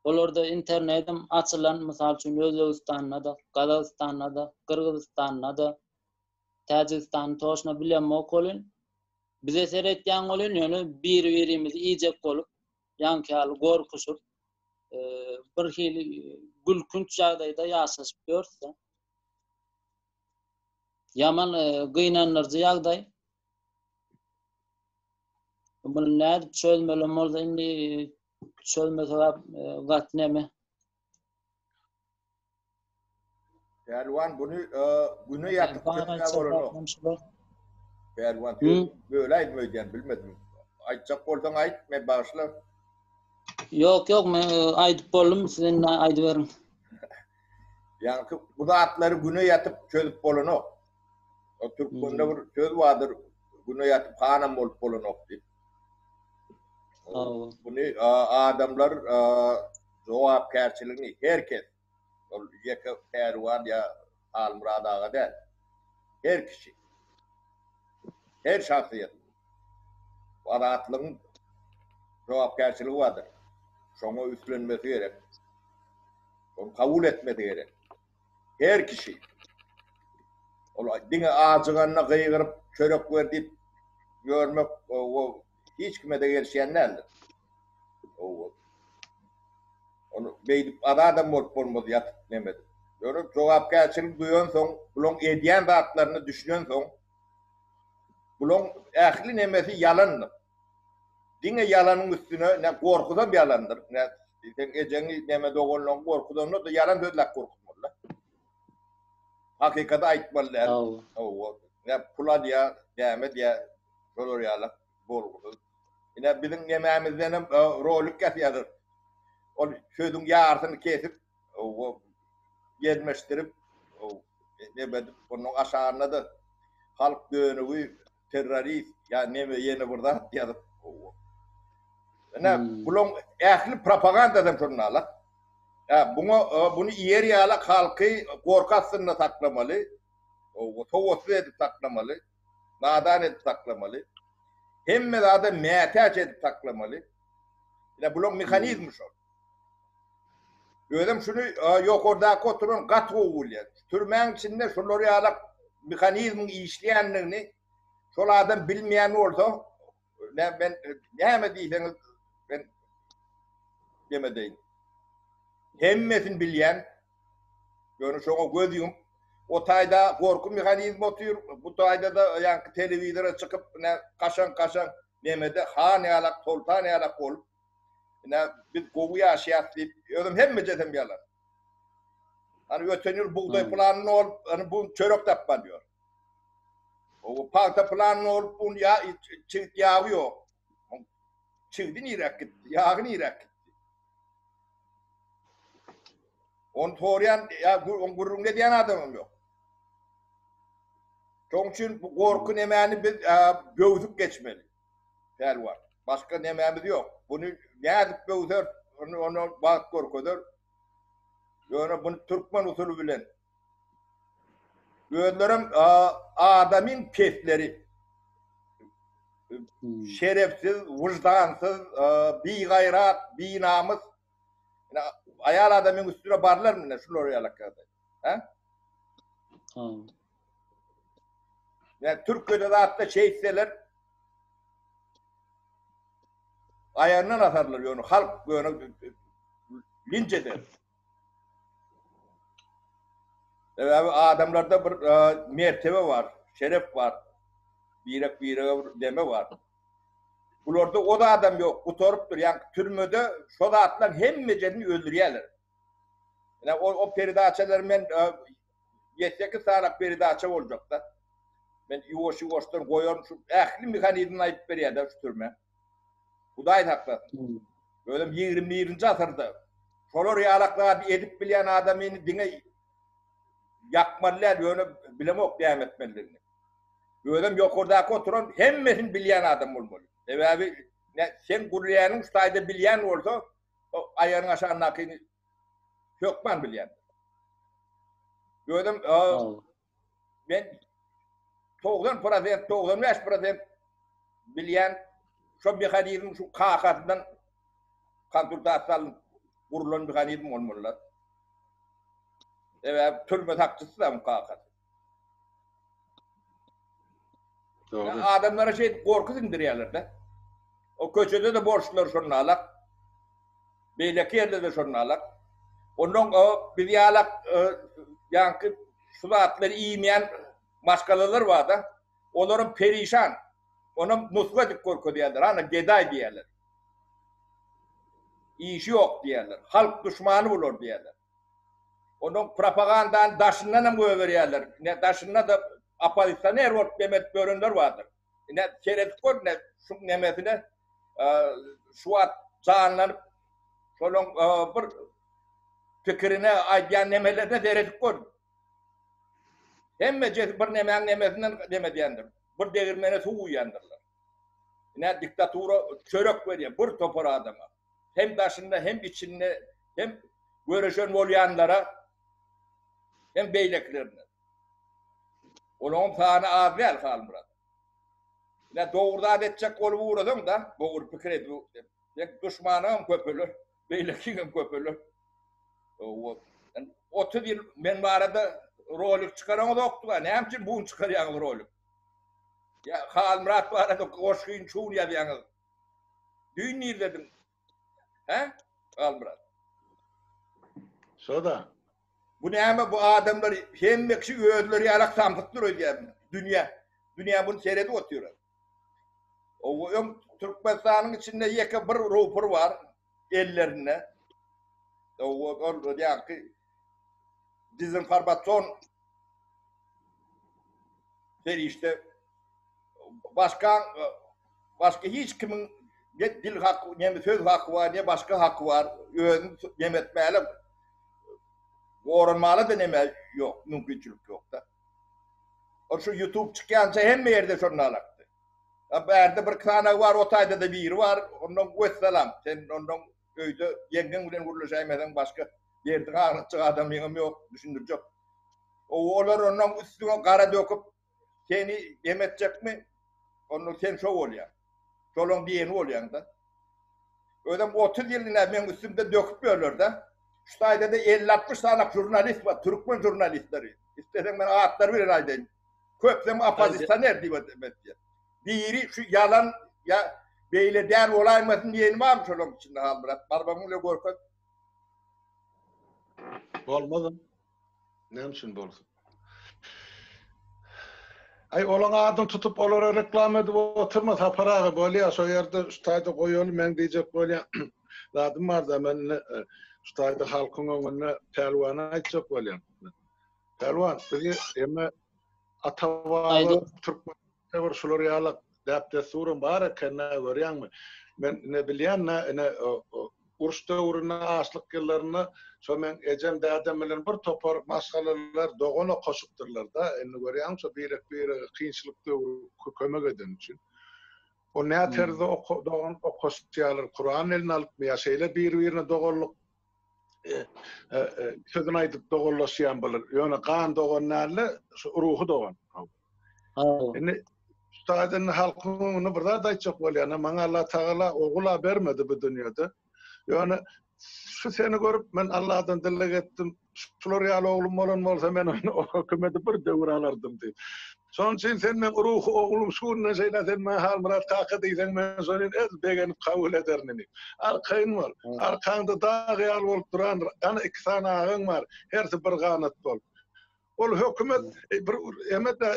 olarda internetem açylan, mysal üçin Özbegistanda-da, Gazagystanda-da, Gyrgyzystanda-da, Täjigistany toşna bilemok welin, bize seretýäň welin, ýöne biri-birimizi iýjek bolup, ýaňky ýaly gorkuşyp, bir hili gülkünç ýagdaýda ýaşaşyp ýörüs-de. Ýaman gynandyryjy ýagdaý. Muny nädip çözmeli bolsa indi çözmesek gaty neme. Pälwan buny güne ýatyp çözmä bolanok. Pälwan böläýdim öýdýän bilmedim. Aýtjak bolsaň aýt, men bagyşla. Ýok, ýok, men aýdyp boldum, siz indi aýdyberiň. Ýaňky bu zatlary güne ýatyp çözüp bolanok. O türkmende bir söz bardyr, güne ýatyp hanam bolup bolanok diýip. Buny adamlar jogapkärçiligini her kes, ol ýeke Pälwan ýa Halmyrat aga däl, her kişi, her şahsyýet bu azatlygyň jogapkärçiligi bardyr. Şoňa üstlenmesi gerek. Ony kabul etmesi gerek. Her kişi. Ol diňe ajyganda gygyryp çörek ber diýip ýörmek o hiç kime-de gelişýän däldir. O Ony beýdip azadam bolup bolmaz ýatyp neme edip. Ýöne jogapkärçilik duýansoň, bulaň edýän zatlaryna düşünensoň, bulaň ähli nemesi ýalandyr. Diňe ýalanyň üstüne ne gorkuzam ýalandyr. Ne sen ejeňi neme doganlaryňy gorkuzanda-da ýalan sözläp gorkuzmaly-da. Hakykaty aýtmaly däl. Hawa. Ne pul alýar, näme edýär, şolar ýaly bolgusyz. Ine biziň nemämizden hem rolik ýasýarlar. Ol sözüň ýarsyny kesip, ýelmeşdirip, neme edip, onuň aşagynda-da halk dönügi, terrorist ýa neme ýene bir zat ýazyp. Ine bulaň ähli propagandasam şonda ala. Ýa buňa buny iýer ýaly halky gorky astynda saklamaly, sowatsyz edip saklamaly, nadan edip saklamaly. Hemme zada mätäç edip saklamaly. Ine bulaň mehanizmi şol. Özem şuny ýokardaky oturan gaty gowy bilýär. Türmäň içinde şular ýaly mehanizmiň işleýändigini şol adam bilmeýän bolsa, men näme diýseňiz men demedeýin. Hemmesini bilýän. Ýöne şoňa göz ýumup, o taýda gorky mehanizmi otyr, bu taýda-da ýaňky telewizora çykyp, ine kaşaň-kaşaň nemede han ýalak, soltan ýalak bolup, ine biz gowy ýaşaýas diýip, özem hemmejesem ýalan. Hani öten ýyl bugdaý planyny bolup, hani bu çörek tapman ýör. O pagta planyny bolup, bu ýa çigit ýagy ýok. Çigidi niräk gitdi, ýagy niräk gitdi? Ony sorýan, ýa oň gürrüňini edýän adamam ýok. Şoň üçin bu gorky nemäni biz böwsüp geçmeli. Pälwan. Başga nemämiz ýok. Buny nädip böwser, ony ony wagt görkezer. Ýöne buny türkmen usuly bilen özlerem adamyň pesleri. Şerefsiz, wyždansyz, bigaýrat, binamys. Ine, aýal adamyň üstüne barlarmy ine şular ýalak ýagdaý. Hä? Ýa Türkiýede zatda şeýtseler aýagyndan asarlar ýöne halk ýöne linç eder. Sebäbi adamlarda bir mertebe bar, şeref bar. Birek birege bir deme bar. Bularda o zadam ýok, gutarypdyr. Ýa türmede şo zatlaryň hemmejesini öldürýärler. Ine o, o peredaçalar men 7-8 sany peredaça boljakda. Men ýuwaş-ýuwaşdan goýaryn şu ähli mehanizmini aýdyp berýär-de şu türme. Hudaý saklasyn. Özem 21-nji asyrda şolar ýalak zady edip bilýän adamyny diňe. Ýakmaly däl, ýöne bilemok näme etmelidigini. Özem ýokardaky oturan hemmesini bilýän adam bolmaly. Sebäbi sen gurýanyň şu taýda bilýän bolsa, o aýagynyň aşagyndakyny hökman bilýän. Özem men 90 prosent, 95 prosent bilýän şo mehanizm şu kakasyndan konsultasiýa alnyp gurulan mehanizm bolmalylar. Sebäbi türme sakçysy da kakasy. Dogry. Adamlara şey gorky siňdirýärler-de. O köçede-de borçlar şonda alak. Beýleki ýerde-de şonda alak. Ondan o biz ýalak e, ýaňky şu zatlary iýmeýän maşgalalar bar-da. Olaram perişan. Onam nusga edip görkezýärler. Ana gedaý diýýärler. Işi ýok diýýärler. Halk duşmany bular diýýärler. Onuň propagandany daşyndan hem goýberýärler. Ine daşynda-da oppozisioner bolup neme edip ýörenler bardyr. Ine seredip gör ine şu nemesine şu wagt janlanyp şolaň bir pikirine aýdýan nemelerine seredip gör. Hemmejesi bir nemäň nemesinden neme edýändir. Bir degirmene suw guýýandyrlar. Ine diktatura çörek berýär bir topar adama. Hem daşynda hem içinde hem göreşen bolýanlara hem beýlekilerine. Olaryň sany az däl Halmyrat. Ine dogry zat etjek bolup ugrasaň da, dogry pikir edip sen duşmanyňam köpeler, beýlekiňem köpeler. 30 ýyl men barada rolik çykaraňyzokdy-a, näme üçin bu gün çykarýaňyz rolik? Ýa Halmyrat barada goşgyny şu gün ýazýaňyz. Düýn nirdedim? Hä? Halmyrat. Şoda. Bu näme bu adamlar hemme kişi özleri ýalak samsykdyr öýdýärmi? Dünýä. Dünýä bunu seredip otyr. O öň Türkmenistanyň içinde ýeke bir rupur bar ellerinde. O ol ýaňky dezinformasion serişde başga başga hiç kimiň ne dil haky, ne söz haky bar, ne başga haky bar. Özüni nem etmäli, goranmaly da neme ýok, mümkinçilik ýok-da. O şu YouTube çykýança hemme ýerde şonda alakdy. Ya bärde bir sanagy bar, o taýda-da biri bar. Ondan wessalam. Sen ondan öýde ýeňňeň bilen gürleşäýmeseň başga derdiňi aglatjak adamyňam ýok, düşündirjek. O olar ondan üstüňe gara döküp Seni dem etjekmi? Onda sen şo bolýaň. Şolaň diýeni bolýaň-da. Özem 30 ýyl ine meň üstümde döküp ýörler-de. Şu taýda-da 50-60 sany žurnalist bar, türkmen žurnalistleri. Isleseň men atlary bilen aýdaýyn. Köpüsem oppozisioner diýip etýär. Biri şu ýalan ýa beýle däl bolaýmasyn diýeni barmy şolaryň içinde Halmyrat? Barmagyň bilen görkez. Bolmaz. Näme üçin bolsun? Aý olaň adyny tutup olara reklama edip oturma Sapar aga bolýa şo ýerde şu taýda goýaly meň diýjek bolýan zadym barda men indi e, şu taýda halkyň öňünde Pälwana aýtjak bolýan. Pälwan bizi emme ata baba türkmen bir şular ýaly däp-dessuram bar eken nä görýäňmi? Men ine bilýän nä ine uruş döwründe açlyk ýyllarynda şo meň ejem dädem bilen bir topar maşgalalar dogan okaşypdyrlar-da indi görýäňmi şo birek-birege kynçylyk döwri kömek edeni üçin. O nä terzde dogan okaşýarlar Kuran eline alypmy ýa şeýle bir-birine doganlyk sözüni aýdyp doganlaşýan bular. Ýöne gan dogan däl-de, şu ruhy dogan. Indi şu taýdan halkyň öňünde bir zat aýtjak bolýan, maňa Allah Tagala ogul-a bermedi bu dünýede. Ýöne şu seni görüp men Allahdan dileg etdim. Şular ýaly oglum bolan bolsa men ony o hökümeti bir döwür alardym diýip. Şonuň üçin sen meň ruhy oglum şu günden şeýle sen maňa Halmyrat kaka diýseň men şony ez begenip kabul ederin inim. Arkaýyn bol. Arkaňda dag ýaly bolup durandyr. Ana iki sany agaň bar. Hersi bir ganat bolup. Ol hökümet bir emede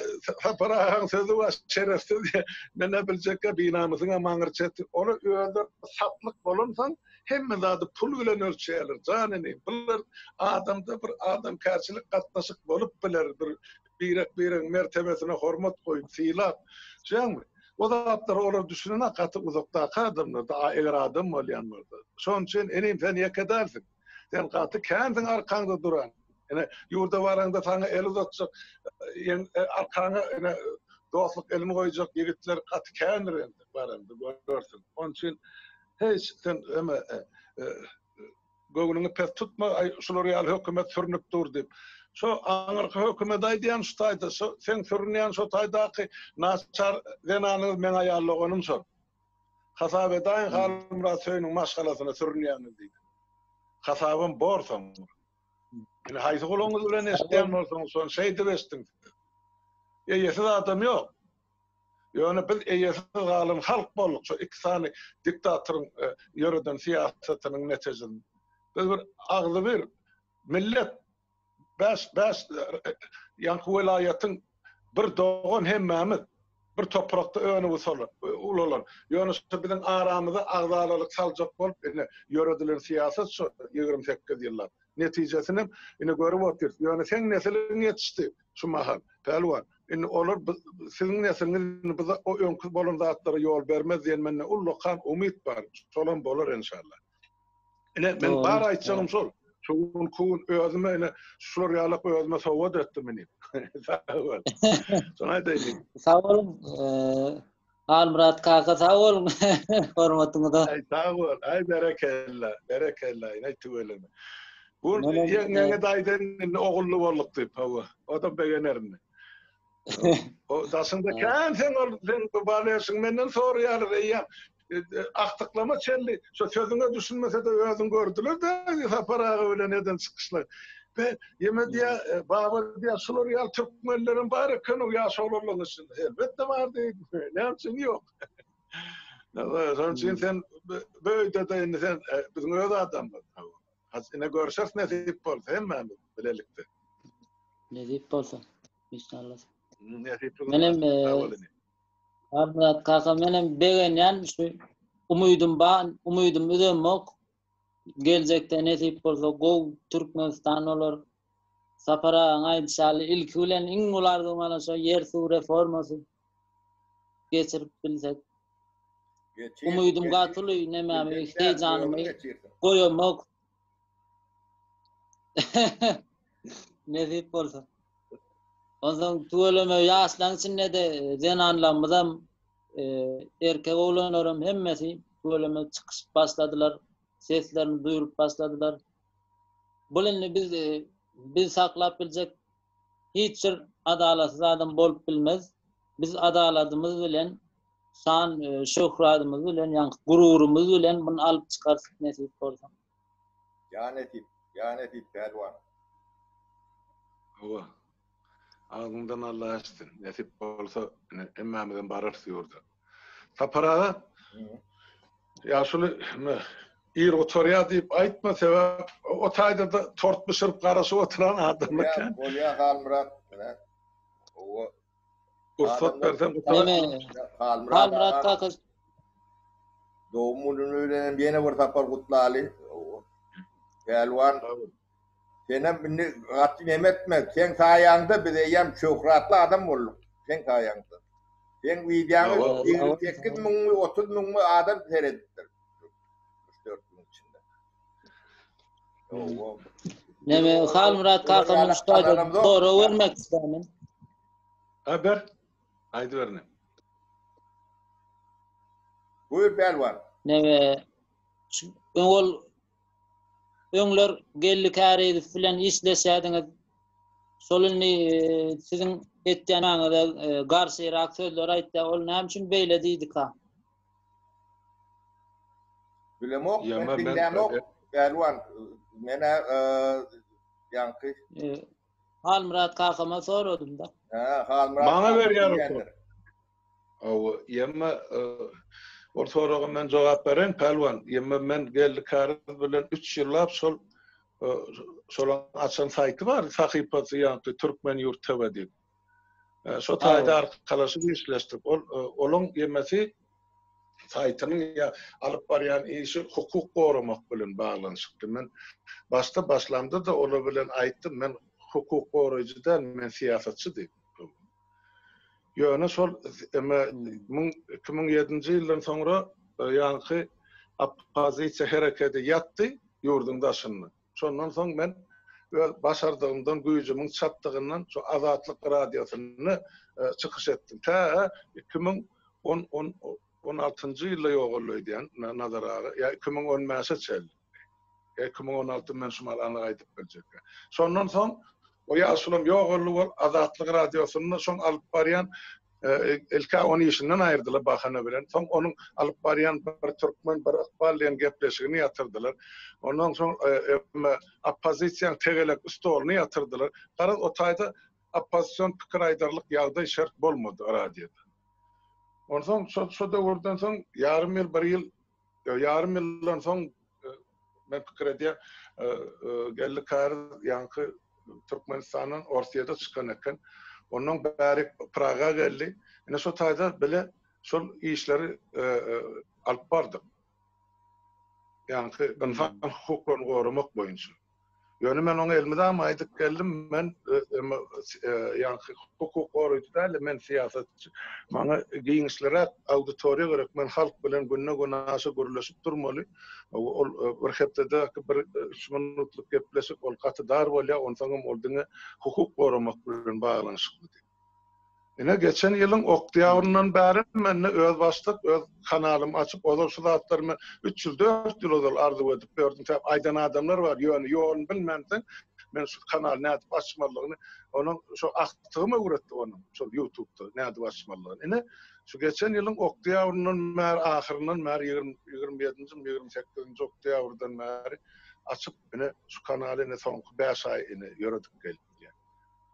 Sapar agaň sözi bar şerefsiz diýe. Men nä biljekkä binamysyňam aňry çeti. Ola özleri satlyk bolansoň hemme zady pul bilen ölçeýärler jan inim. Bular adamda bir adamkärçilik gatnaşyk bolup biler bir birek-biregiň mertebesine hormat goýup, sylap, düşýäňmi? O zatlara olar düşünenok, gaty uzakdaky adamlar-da, eger adam bolýan bolsa. Şonuň üçin, inim, sen ýeke dälsiň. Sen gaty känsiň arkaňda duran. Ine, ýurda baraňda saňa el uzatjak, arkaňa ine dostluk elini goýjak ýigitler gaty kändir entek baraňda görersiň. Onuň üçin hiç sen eme göwnüňi pes tutma, aý şular ýaly hökümet sürnüp dur diýip. Şo aňyrky hökümete aýdýan şu taýda, şo seň sürünýän şo taýdaky naçar zenanyňyz meň aýal doganym şol. Hasap edäýiň Halmyrat Söýüniň maşgalasyna sürünýäňiz diýip. Hasabam bor soň. Indi haýsy gulagyňyz bilen eşidýän bolsaňyz şony şeýdip eşidiň siz. Eýesiz adam ýok. Ýöne biz eýesiz galan halk bolduk şo iki sany diktatoryň ýöreden syýasatynyň netijesinde. Biz bir agzybir millet Bäş, bäş ýaňky welaýatyň bir dogan hemmämiz bir toprakda önüp ulalan. Ýöne şo biziň aramyza agzalalyk saljak bolup ine ýöredilen syýasat şo 28 ýyllap. Netijesinem ine görüp otyrys. Ýöne seň nesiliň ýetişdi şu mahal, pälwan. Indi olar siziň nesliňiz indi bize o öňki bolan zatlara ýol bermez diýen mende ullakan umyt bar. Şolam bolar enşalla. Ine, men bar aýtjagym şol. Şu günki gün özüme ine şular ýalak özüme sowgat etdim indi. Sag bol. Şony aýdaýyn. Sag boluň. Halmyrat kaka sag boluň. Hormatyňyza. Aý sag bol. Aý berekella. Berekella. Ine tüweleme. Bu ýeňňeňe de aýdaýyn indi ogully bolduk diýip, hawa. O da begener indi. O daşyňda kän sen ol sen baleşiň menden soraýarlar eýýäm. Agtyklama çenli şo sözüňe düşünmese-de özüň gördüler-de Sapar aga bilen eden çykyşlar. Be, ýeme diýä, baba diýä, şular ýaly türkmenlerem bar eken o ýaş oglanlaryň içinde. Elbetde bar diýdim. Näme üçin ýok? Şonuň üçin sen bu öýde-de indi sen biziň öz adamymyz. Has ine görşeris nesip bolsa hemmämiz bilelikde. Nesip bolsa. Inşallah. Nesip bolsa. Menem Halmyrat kaka menem begenýän şu umydym bar, umydym üzemok. Geljekde nesip bolsa gowy Türkmenistan bolar. Sapar agaň aýdyşy ýaly ilki bilen iň uly arzuwym ana şo ýer suw reformasy geçirip bilsek. Umydym gaty uly nemämi heýjanymy goýamok. Nesip bolsa. Onsoň tüweleme ýaşlaň içinde-de zenanlarymyzam, erkek oglanlaram hemmesi tüweleme çykyşyp başladylar, seslerini duýuryp başladylar. Bul indi biz biz saklap biljek hiç bir adalatsyz adam bolup bilmez. Biz adaladymyz bilen, şan şöhradymyz bilen, ýaňky gururymyz bilen muny alyp çykarys nesip bolsa. Ýa nesip, ýa nesip pälwan. Hawa. Agzyňdan Alla eşitsin. Nesip bolsa ine hemmämizem bararys ýurda. Sapar aga. Ýaşuly ine ir gutarýar diýip aýtma sebäp o taýda-da tort bişirip garaşyp oturan adamlar kän. Bolýar Halmyrat. Ine. Hawa. Rugsat berseň gutar. Halmyrat kaka. Dogum gününi bilen hem ýene bir sapar gutlaly. Pälwan. Senem indi gaty neme etme. Seň saýaňda biz eýýäm şöhratly adam bolduk. Seň saýaňda. Seň wideoňy 28 müňmi, 30 müňmi adam seredipdir. 3-4 günüň içinde. Neme Halmyrat kakamyň şu taýda sorag bermek isleýän. Ha ber. Aýdyber ine. Buyur pälwan. Neme şu ol öňler Geldi Kärizow bilen işleşýärdiňiz. Şol indi siziň etýäniňize garşyrak sözler aýtýar. Ol näme üçin beýle diýdika? Bilemok, men diňlämok. Pälwan, men-ä ýaňky Halmyrat kakama soradym-da. Hä, Halmyrat Maňa berýär o sor. Hawa, ýemme ol soraga men jogap bereýin, Pälwan. Ýemme men Geldi Käriz bilen üç ýyllap şol şolaň açan saýty bar, sahypasy ýaňky Türkmen ýurt TV diýip. Şo taýda arkalaşyp işleşdik. Ol olaň ýemesi saýtynyň ýa alyp barýan işi hukuk goramak bilen baglanyşykly. Men başda başlamda-da olar bilen aýtdym, men hukuk goraýjy däl, men syýasatçy diýip. Ýöne şol eme 2007-nji ýyldan soňra ýaňky oppozisiýa hereketi ýatdy ýurduň daşynda. Şondan soň men. öz başardygymdan, güýjümiň çatdygyndan şu Azatlyk radiosynda çykyş etdim. Tä 2010 on 16-njy ýylda ýogaldy öýdýän Nazar aga, ýa 2015-e çenli. Ýa 2016 men şu mahaly anyk aýdyp biljek. Şondan soň o ýaşulam ýogaldy bol Azatlyk radiosynda şoň alyp barýan ilk-ä ony işinden aýyrdylar bahana bilen. Soň onuň alyp barýan Bir türkmen, bir ykbal diýen gepleşigini ýatyrdylar. Ondan soň oppozisiýanyň tegelek stoluny ýatyrdylar. Garaz o taýda oppozision pikir aýdarlyk ýagdaý şert bolmady radioda. Onsoň şo şo döwürden soň ýarym ýyl, bir ýyl, ýarym ýyldan soň men pikir edýän Geldi Käriz ýaňky Türkmenistandan Orsýete çykan eken. Ondan bärik Praga geldi. Ine şo taýda bile şol işleri alyp bardyk. Ýaňky ynsan hukuklaryny goramak boýunça. Ýöne men oňa elmydama aýdyp geldim, men ýaňky hukuk goraýjy däl-de, men syýasatçy. Maňa giňişliräk auditoriýa gerek, men halk bilen günde-günaşa gürleşip durmaly. Ol bir hepdedäki bir üç minutlyk gepleşik, ol gaty dar bolýar, onsoňam ol diňe hukuk goramak bilen baglanyşykly diýip. Ine, geçen ýylyň oktýabryndan bäri mende özbaşdak öz kanalymy açyp, ozal şu zatlary men üç ýyl, dört ýyl ozal arzuw edip ýördüm. Sebäp aýdan adamlar bar, ýöne ýoluny bilmänsoň, men şu kanaly nädip açmalydygyny, onuň şo agtygym öwretdi onuň şol ýutubda nädip açmalydygyny. Ine, şu geçen ýylyň oktýabryndan bäri, ahyryndan bäri, 27-nji, 28-nji oktýabrdan bäri açyp, ine, şu kanaly ine soňky bäş aý ine ýöredip gelýän.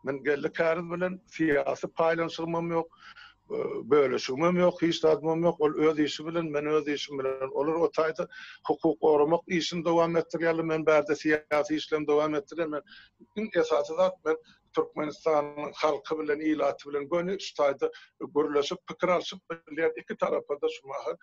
Men Geldi Käriz bilen syýasy paýlanyşygymam ýok, bölüşigimem ýok, hiç zadymam ýok. Ol öz işi bilen, men öz işim bilen. Olar o taýda hukuk goramak işini dowam etdirýärler, men bärde syýasy işlerimi dowam etdirýän. Men iň esasy zat men Türkmenistanyň halky bilen, ilaty bilen göni şu taýda gürleşip, pikir alşyp bilýän iki tarapa-da şu mahal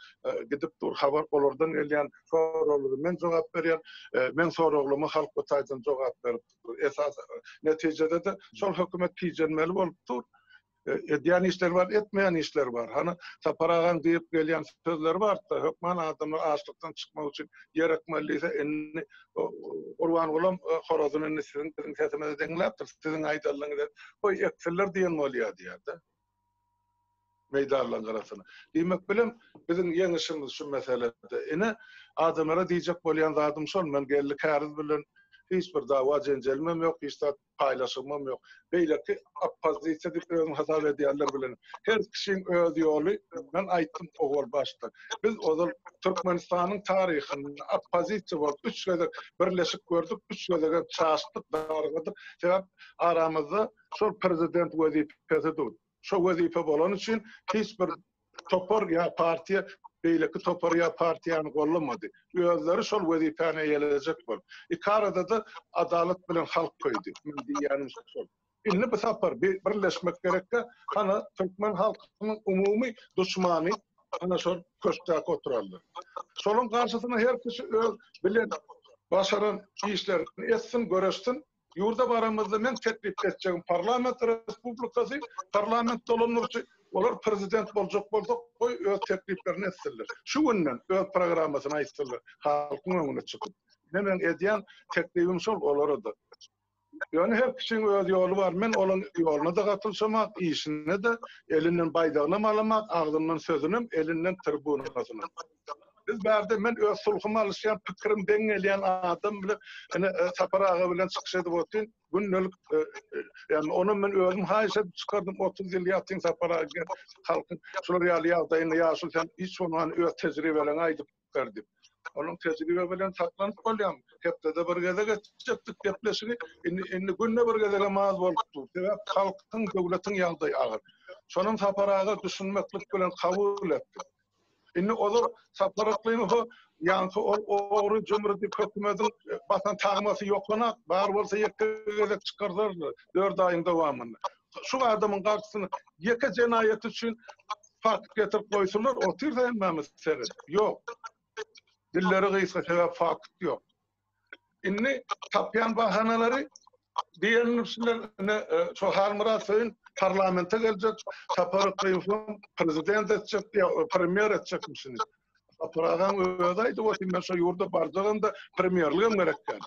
gidip dur habar olardan gelýän soraglara men jogap berýän, meň soraglaryma halk o taýdan jogap berip Esasy netijede-de şol hökümet tijenmeli bolup dur. Edýän işleri bar, etmeýän işleri bar. Hany Sapar agaň diýip gelýän sözleri bar-da, hökman adamlar açlykdan çykmak üçin ýer ekmeli diýse, indi Gurbangulam horazyny indi siziň biziň sesimizi diňläpdir, siziň aýdanlaryňyzy goý eksinler diýen bolýar diýýär-de. Meýdanlaryň gyrasyna. Diýmek bilen, biziň ýeňişimiz şu meselede. Ine, adamlara diýjek bolýan zadym şol, men Geldi Käriz bilen hiç bir dawa-jenjelimem ýok, hiç zat paýlaşygymam ýok. Beýleki oppozisiýa diýip özüni hasap edýänler bilen her kişiň öz ýoly, men aýtdym owal başda. Biz ozal Türkmenistanyň taryhynda oppozisiýa bolup üç gezek birleşip gördük, üç gezegem çaşdyk, dargadyk. Sebäp aramyzda şol prezident wezipesi dur. Şo wezipe bolany üçin hiç bir topar ýa partiýa beýleki topary ýa partiýany gollamady. Özleri şol wezipäni eýelejek bolup. Iki arada-da adalat bilen halk köýdi. Men diýýänim şol. Indi bu sapar birleşmek gerekkä, hana türkmen halkynyň umumy duşmany ana şol köşkdäki oturanlar. Şolaň garşysyna her kişi öz bilen başaran işlerini etsin, göreşsin. Ýurda baramyzda men teklip etjegim parlament respublikasy, parlament dolandyryjy, olar prezident boljak bolsa goý öz tekliplerini etsinler. Şu günden öz programmasyny aýtsynlar, halkyň öňüne çykyp. Ine meň edýän teklibim şol olara-da. Ýöne her kişiň öz ýoly bar, men olaň ýoluna-da gatylşamak, işine-de, elinden baýdagynam alamak, agzyndan sözünem, elinden tribunasynam. Biz bärde men öz sulhumy alyşýan, pikirim deň gelýän adam bilen ine Sapar aga bilen çykyş edip otyryn. Gündelik ýagny onam men özüm haýyş edip çykardym. 30 ýyl ýatyň Sapar aga gel halkyň şular ýaly ýagdaýynda ýaşuly sen hiç bolman öz tejribeleňi aýdyp ber diýip. Onuň tejribe bilen saklanyp bolýarmy? Hepdede bir gezek etjekdik gepleşigi. Indi indi günde bir gezegem az bolup dur. Sebäp halkyň, döwletiň ýagdaýy agyr. Şonam Sapar aga düşünmeklik bilen kabul etdi. Indi ozal Sapar Yklymowa ýaňky ol ogry jümri diýip hökümediň basan tagmasy ýokanak, bar bolsa ýeke gezek çykardardy dört aýyň dowamynda. Şu adamyň garşysyna ýeke jenaýaty üçin fakt getirip goýsunlar, otyrsa hemmämiz seredip. Ýok. Dilleri gysga sebäp fakt ýok. Indi tapýan bahanalary diýenmişler ine şo Halmyrat Söýün parlamente geljek, Sapar Yklymowyň prezident etjek ýa premýer etjekmişini. Sapar agaň özi aýdyp otyr, men şo ýurda barjagam-da premýerligem gerek däl.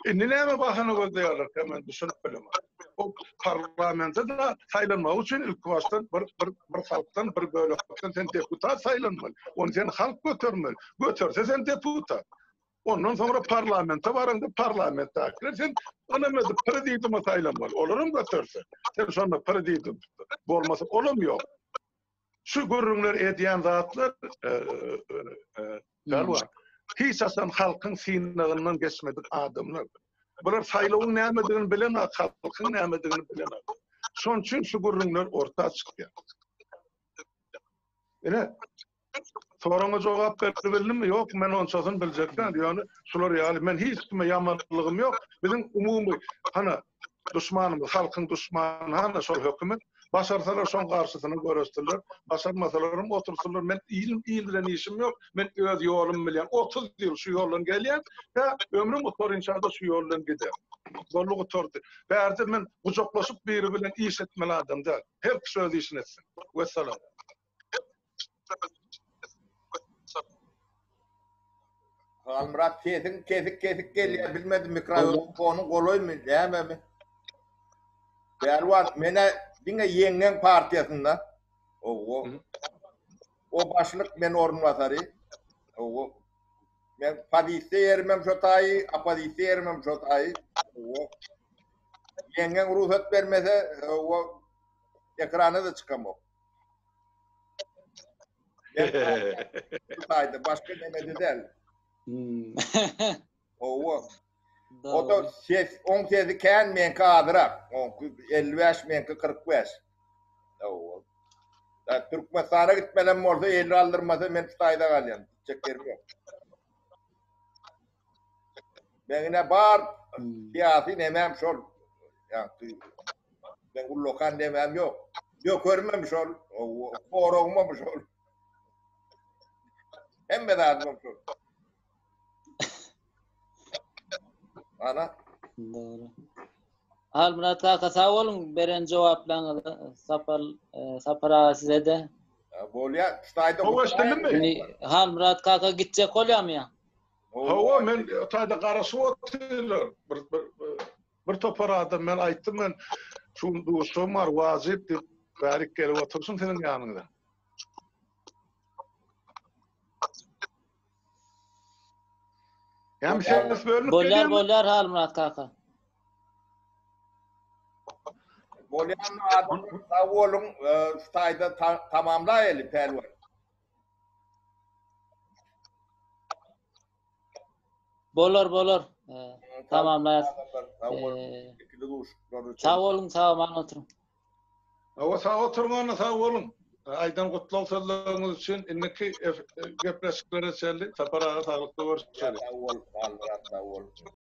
Indi näme bahana gözleýärler, men düşünip bilemok. O parlamente de saýlanmak üçin ilki başdan bir bir bir halkdan bir bölekden sen deputat saýlanmaly. Ony sen halk götermeli. Göterse sen deputat. Ondan soňra parlamente baraňda parlamentdakiler sen onam edip prezidiuma saýlanmaly. Olaram göterse. Sen şonda prezidium bolmasa olam ýok. Şu gürrüňler edýän zatlar Pälwan, hiç haçan halkyň synagyndan geçmedik adamlar. Bular saýlawyň nämedigini bilenok, halkyň nämedigini bilenok. Şonuň üçin şu gürrüňler orta çykýar. Ine, soragyňa jogap berip bildimmi? Ýok, men onçasyny biljek däl. Ýöne şular ýaly men hiç kime ýamanlygym ýok. Biziň umumy hana duşmanymyz, halkyň duşmany hana şol hökümet. Başarsalar şoň garşysyna göreşsinler, başarmasalaram otursynlar. Men il il bilen işim ýok. Men öz ýolumy bilýän. 30 ýyl şu ýoldan gelýän. Tä ömrüm gutarynça-da şu ýol bilen gider. Boldy gutardy. Bärde men gujaklaşyp biri bilen iş etmeli adam däl. Her kişi öz işini etsin. Wessalam. Halmyrat sesiň kesik kesik gelýär bilmedim mikrofonyň golaýmy nämemi. Pälwan menä diňe ýeňňeň partiýasynda. Owo. O başlyk men orunbasary. Owo. Men pozisiýa ýerimem şo taýy, oppozisiýa ýerimem şo taýy. Owo. Ýeňňeň rugsat bermese, owo ekrana-da çykamok. Bu taýda başga nemede däl. Hmm. Owa. O da ses, oň sesi kän, meňki azyrak. Oňky 55, meňki 45. Owa. Da Türkmenistana gitmelem bolsa el galdyrmasa men şu taýda galýan. Gitjek ýerim ýok. Men ine bar Hmm. syýasy nemem şol. Ýa Men ullakan demem ýok. Dökerimem şol, goragymam şol. Hemme zadymam şol. Ana. Dogry. Halmyrat kaka sag boluň beren jogaplaryňyza Sapar e, Sapar aga size-de. Bolýar. Şu taýda Hawa, eşitdinmi? Indi Halmyrat kaka gitjek bolýarmy ýa? Hawa, men o taýda garaşyp otyrlar. Bir bir Bir topar adam men aýtdym men şu gün duşuşygym bar wajyp diýip bärik gelip otursyn siziň ýanyňyza. Ýa ses bölünip Bolýar bolýar Halmyrat kaka. Bolýan adam sag boluň şu taýda tamamlaýaly pälwan. Bolar bolar. Tamamlaýas. Sag boluň, sag aman oturyň. Hawa, sag oturyň onda, sag boluň. Aýdan gutlag sözleriňiz üçin indiki gepleşiklere çenli Sapar aga saglykda görüşeli. Sag bol, Halmyrat, sag bol.